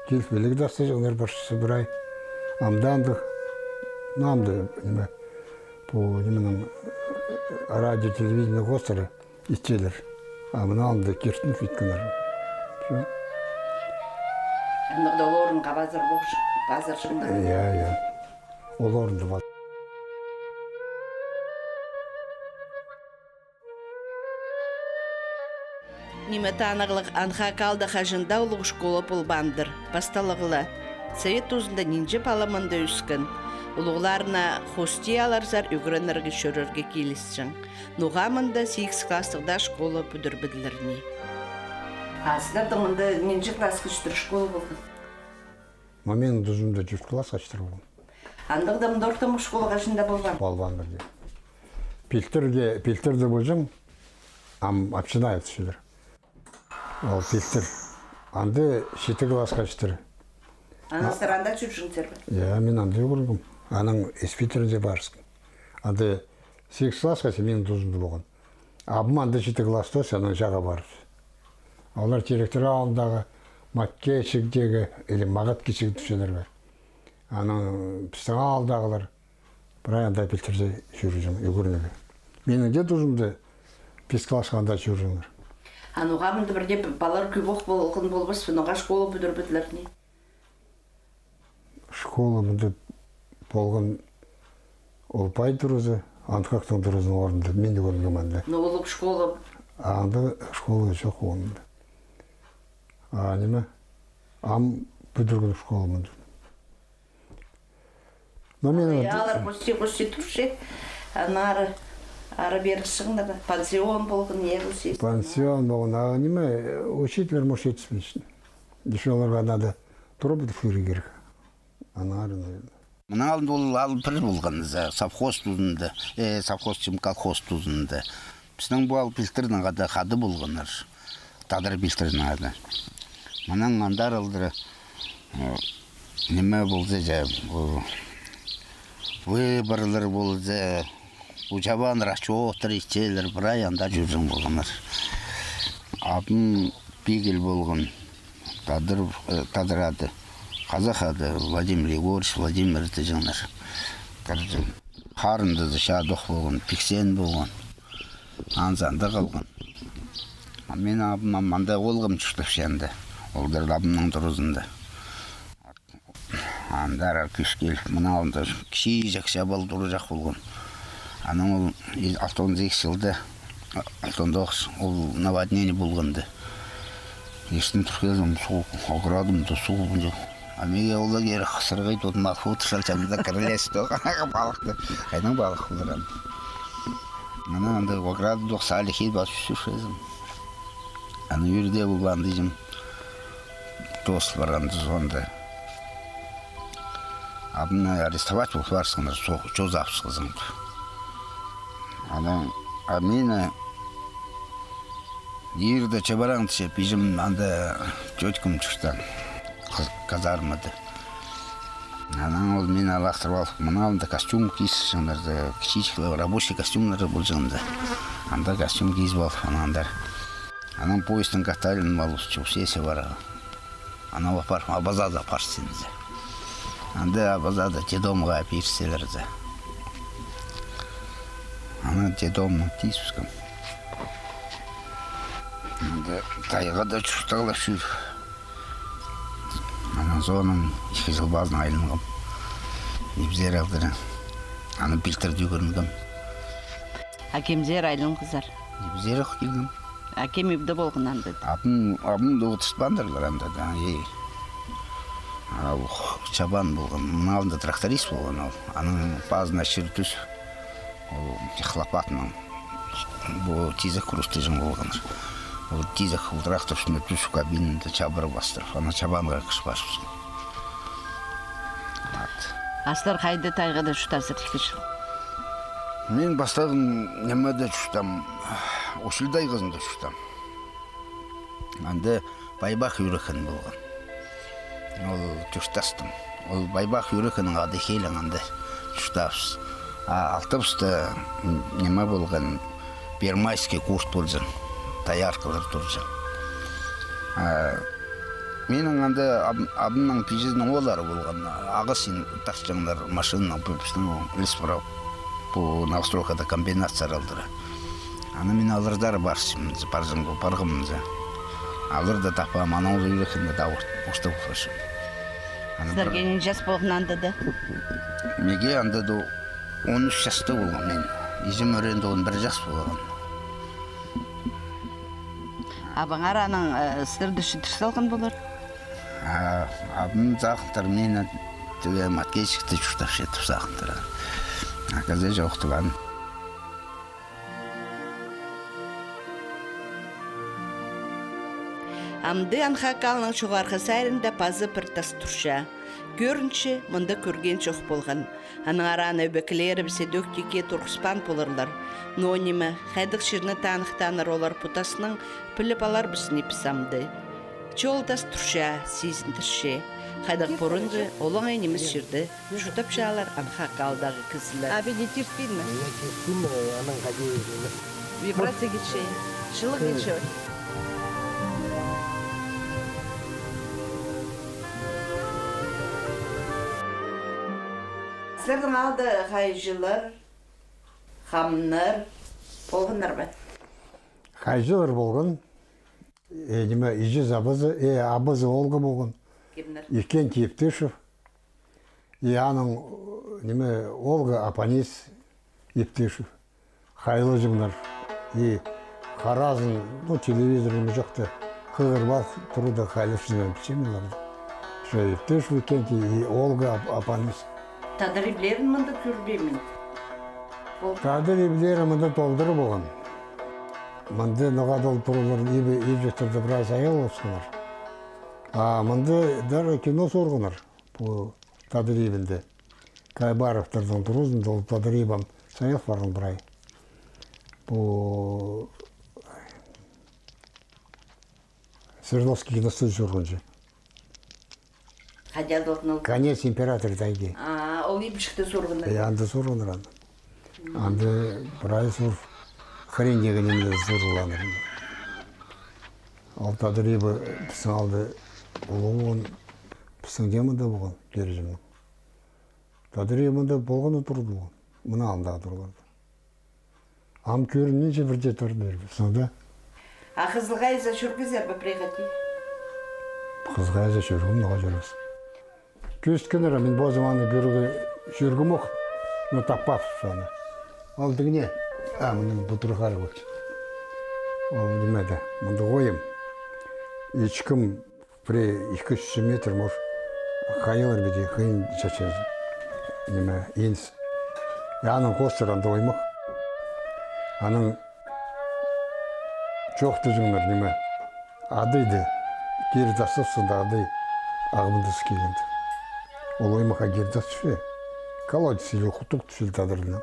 киліп, піліг тастаҷаңнар парчазы прай. Амды андағ, ну, амды, ниме, пу, нименің, радио, телевидение хоостыра итчелер. А мына анда киртініп иткеннер. Всё. Андағ да ол орынға пазар полҷаң, пазарҷаңнар. Я, я. Ол орында пазар. Ниме танығлығ, анхак аалда хаҷан даа улуғ школа полбаандыр. Пасталығ ла, совет тузында нинҷе пала мында ӧскен. Улуғларына хости аларзар ӱгренерге чӧрерге килісчең. Ноға мында сигіс класстығ даа школа пӱдірбеділер ни. А сірернің мында нинҷе классха читіре школа полған? Ма минің тузымда тӧрт классха читіре полған. Андағ даа мында ортымох школа хаҷан даа полбаан? Полбаан пірдее. Пилтірде, пилтірде полҷаң, ам община тіпчелер. Ол пилтір. Анда читі классха читіре. Анаң сірер анда чӧрҷеңзер бе? Я, мин анда ӱгренгем. Анаң ізбитерге парысхан. Анда сигіс классха, минің тузымда полған. Абым анда читі класста, анаң чааға парып. Олар Теректер аалындағы Матке кічігдегі, или Мағат кічіг тіпчелер бе. Анаң пістің аалдағылар прай анда пилтірде чӧрҷең ӱгренерге. Минің дее тузымда пис классха анда чӧрҷеңнер. А ноға мында пірдее палалар кӧбірек полған полбас па, ноға школа пӱдірбеділер ни? Школа мында полған ол пай туразы, анхактың туразының орнында, мин ӱгренгем анда. Но улуғ школа? Анда школа чох анда. А ниме? Ам пӱдірген школа мында. Но мин... Алар хости, хости турча, анаң ары, ары-пері сығынарға. Пансион полған, не полза. Пансион полған, а ниме, учительлер, может, итіспинче. Ещё оларға надо турып пӱдірерге кирек. Анаң ары, наверное. Мының алнында ол аал пір полған, за, совхоз тузында, э, совхоз тим, колхоз тузында. Пістің пу аал пилтірнең хада, хада полғаннар. Тадар пилтірнең хада. Мынаң андар алдыра, э, ниме полза, за, пу, выборлар полза, пу чабаннар, отчёттар итчелер, прай анда чӧрҷең полғаннар. Абым пигіл полған. Тадар, э, тадар ады. Хазах ады Владимир Егорович, Владимир тіҷеңнер. Харындазы чаа тох полған, пиксен полған. Анзы анда халған. А мин абым ам анда олғам чуртапча анда. Олдар абымның туразында. Андар кӱс киліп, мына алнында кічіҷек чабал турҷах полған. Анаң ол алтон сигіс чылда, алтон тоғыс, ол наводнение полғанда. Иртен тур килдім, суғ, оградамда суғ полҷаң. А миге ол ла кирек, сырғи тудым, алып одырчалчам да, кірілес тоғынарға палыхты. Хайдаң палых полар ам. Анаң анда оградадох салихи пазып чӧрчезім. Аны ӧрде полбаан тіҷем. Тоос парған тузында. Абымны арестовать полып парысханнар, со-, чозаапсхазың. Анаң, а мині иирде чабараң тізе, пиҷем анда тёткам чуртаан, ка-, казармада. Анаң ол мині алахтырып алып, мына алнында костюм кизібісчеңнер, кічіҷек рабочий костюмнар полҷаң анда. Анда костюм кизіп алып, анаң андар. Анаң поездтаң каталин алып, Чебоксарье парарға. Анаң апарып, Абазада апарчазар. Анда Абазада детдомға пирчелер за. Ана детдомнаң тиспіскем. Анда тайғада чуртағлап чӧр. Анаң соонаң ікі чыл пазынаң айланғам. Ибзер алдыра. Аны пилтірде ӱгренгем. А кемзер айланғазар? Ибзер ох килгем. А кем ибде полған анда? Абым, абым даа одыртпаандырлар анда даа, ей. А, ох, чабан полған. Мына алнында тракторист полған ол. Аның пазына чир тӱс. Ол техлопатнаң. Пу тизек крутитчең полғаннар. Ол тизек хылдырах тӱсче, тӱс кабинада чабырып астырып, ана чабанға кіріп парыбысхан. Вот. А сірер хайда тайғада чуртаазар ікінҷі? Мин пастағым немеде чуртаам, Учил тайғазында чуртаам. Анда Байбах Юрекин полған. Ол чуртастым. Ол Байбах Юрекиннің ады хейлең анда чуртаабыс. А алтыбыста, м, неме полған, Первомайский курт ползын. Дояркалар турзын. А минің анда аб-, абымның пиҷезінің ооллары полған. Ағас ин тартчаңнар машинанаң, пу пістің леспров, пу новостройкада комбинат саралдыра. Аны мин алардар парзым, парзым, парғам за. Аларны таппаам, анаң ол Юрекинде даа орта полчам. Сірерге нинҷе час полған анда даа? Меге анда даа он ӱс часта полғам мин. Іҷем ӱреенде он пір час полған. Абаңар анаң, э, сірерні чідір салған полар? А, абым сағынтыр мині, тігі Маткейчикте чуртапча тіп сағынтыр. А кізі чоохтаан. Амды Анхак аалның чоғархы саринда паза пір тас турча. Кӧрінче, мында кӧрген чох полған. Аннаңар аны ӧбекелерібіс идӧк тикке турғыспаан поларлар. Но ниме, хайдағ чирні таныхтааннар олар пу таснаң, піліп аларбыс ниме піс амды. Че ол тас турча, сизіндірче. Хайдағ пурунғы, олаңай нимес чирде чуртапчалар Анхак аалдағы кізілер. А педе тиртпин ме? Мына тиртпин ме, анаң хайди ниме? Вибрация килче, чылығ килче. Сірернің аалда хайҷылар, хамнар полғаннар ба? Хайҷылар полған. Э, ниме, іҷезі, абазы, э, абазы оолғы полған. Кемнер? Икенти Евтышев. И аның, э, ниме, оолғы Апанис Евтышев. Хайлаҷаңнар. И харазын, ну, телевизор ниме чохта, хығырып ал турда, хайлапчаңнар, пілчем мин оларны. Че Евтышев икенти и оолғы Ап-, Апанис. Тадар иблерін мында кӧрбеем мин. Ол тадар иблері мында толдыра полған. Мында ноға толдыра полған, иб-, ибҷектерде прай саял полысханнар. А мында даже кино суурғаннар. Пу тадар ибінде. Кайбаровтарның туразында ол тадар иб ам саял парған прай. Пу Свердловский киностудия суурғанҷа. Хайди адалған ол? «Конец императора тайги». А, ол ибҷекте суурғаннар. Э, анда суурғаннар аны. Анда прай суурып, хрен тиген нимелер суурғаннар. Ол тадар иб пістің аалда улуғ полған, пістің дее мында полған, пеер чонның. Тадар иб мында полған турды полған. Мына алнында турлар. Ам кӧрінминче пірдее тур пеер пістің, да. А Хызылға иза чӧргезер бе пірее хати? Хызылға иза чӧргем, ноға чӧрбес. Кӧзіткеннер, мин позым аны кӧрерге чӧргем ох, но таппапчам аны. Ол тігіне, а, мының пу турғары полча. Ол нимеде, мында ойым. Ичкім пірее ікі чӱс метр, может, хайалар піди хыйын чатча, ниме, иніс. И аның хоостыра анда оймах. Анаң чоохтаҷаңнар, ниме, адайды кире тастапчаңнар, адай ағбандасып килгенде. Ол оймахха кире тастапча. Колодец или хутук тіпчелер тадарнаң.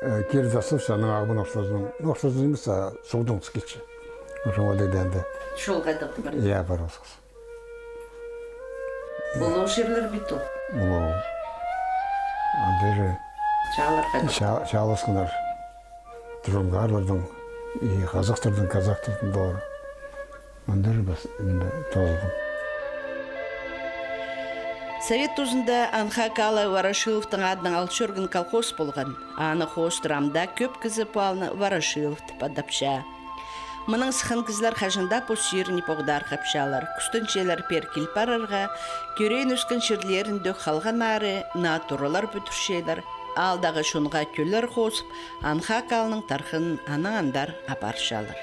Э, кире тастапча, анаң ағбан ортазынаң, ну, ортазынаң нимес, а суғнаң сіккече. Уже адайды анда. Чол хайдағ пар? Я, пар осхас. Улуғ чирлер бит ол. Улуғ. Анда же чаалар хайдағ? Ча-, чааласханнар. Джунгарларның, и хазахтарның, казахтарның даа. Анда же пас, ниме, тоозылған. Совет тузында Анхак аалы Ворошиловтың адынаң ал чӧрген колхоз полған. Аны хоостыра ам даа кӧп кізі пу аалны Ворошилов тіп адапча. Мынаң сыххан кізілер хаҷан даа пос чиріне поғдархапчалар. Кӱстенчелер пеер кил парарға, тӧреен-ӧскен чирлерінде халғаннары, наа туралар пӱдірчелер. Аалдағы чонға тӧллер хоозып, Анхак аалның тархынын анаң андар апарчалар.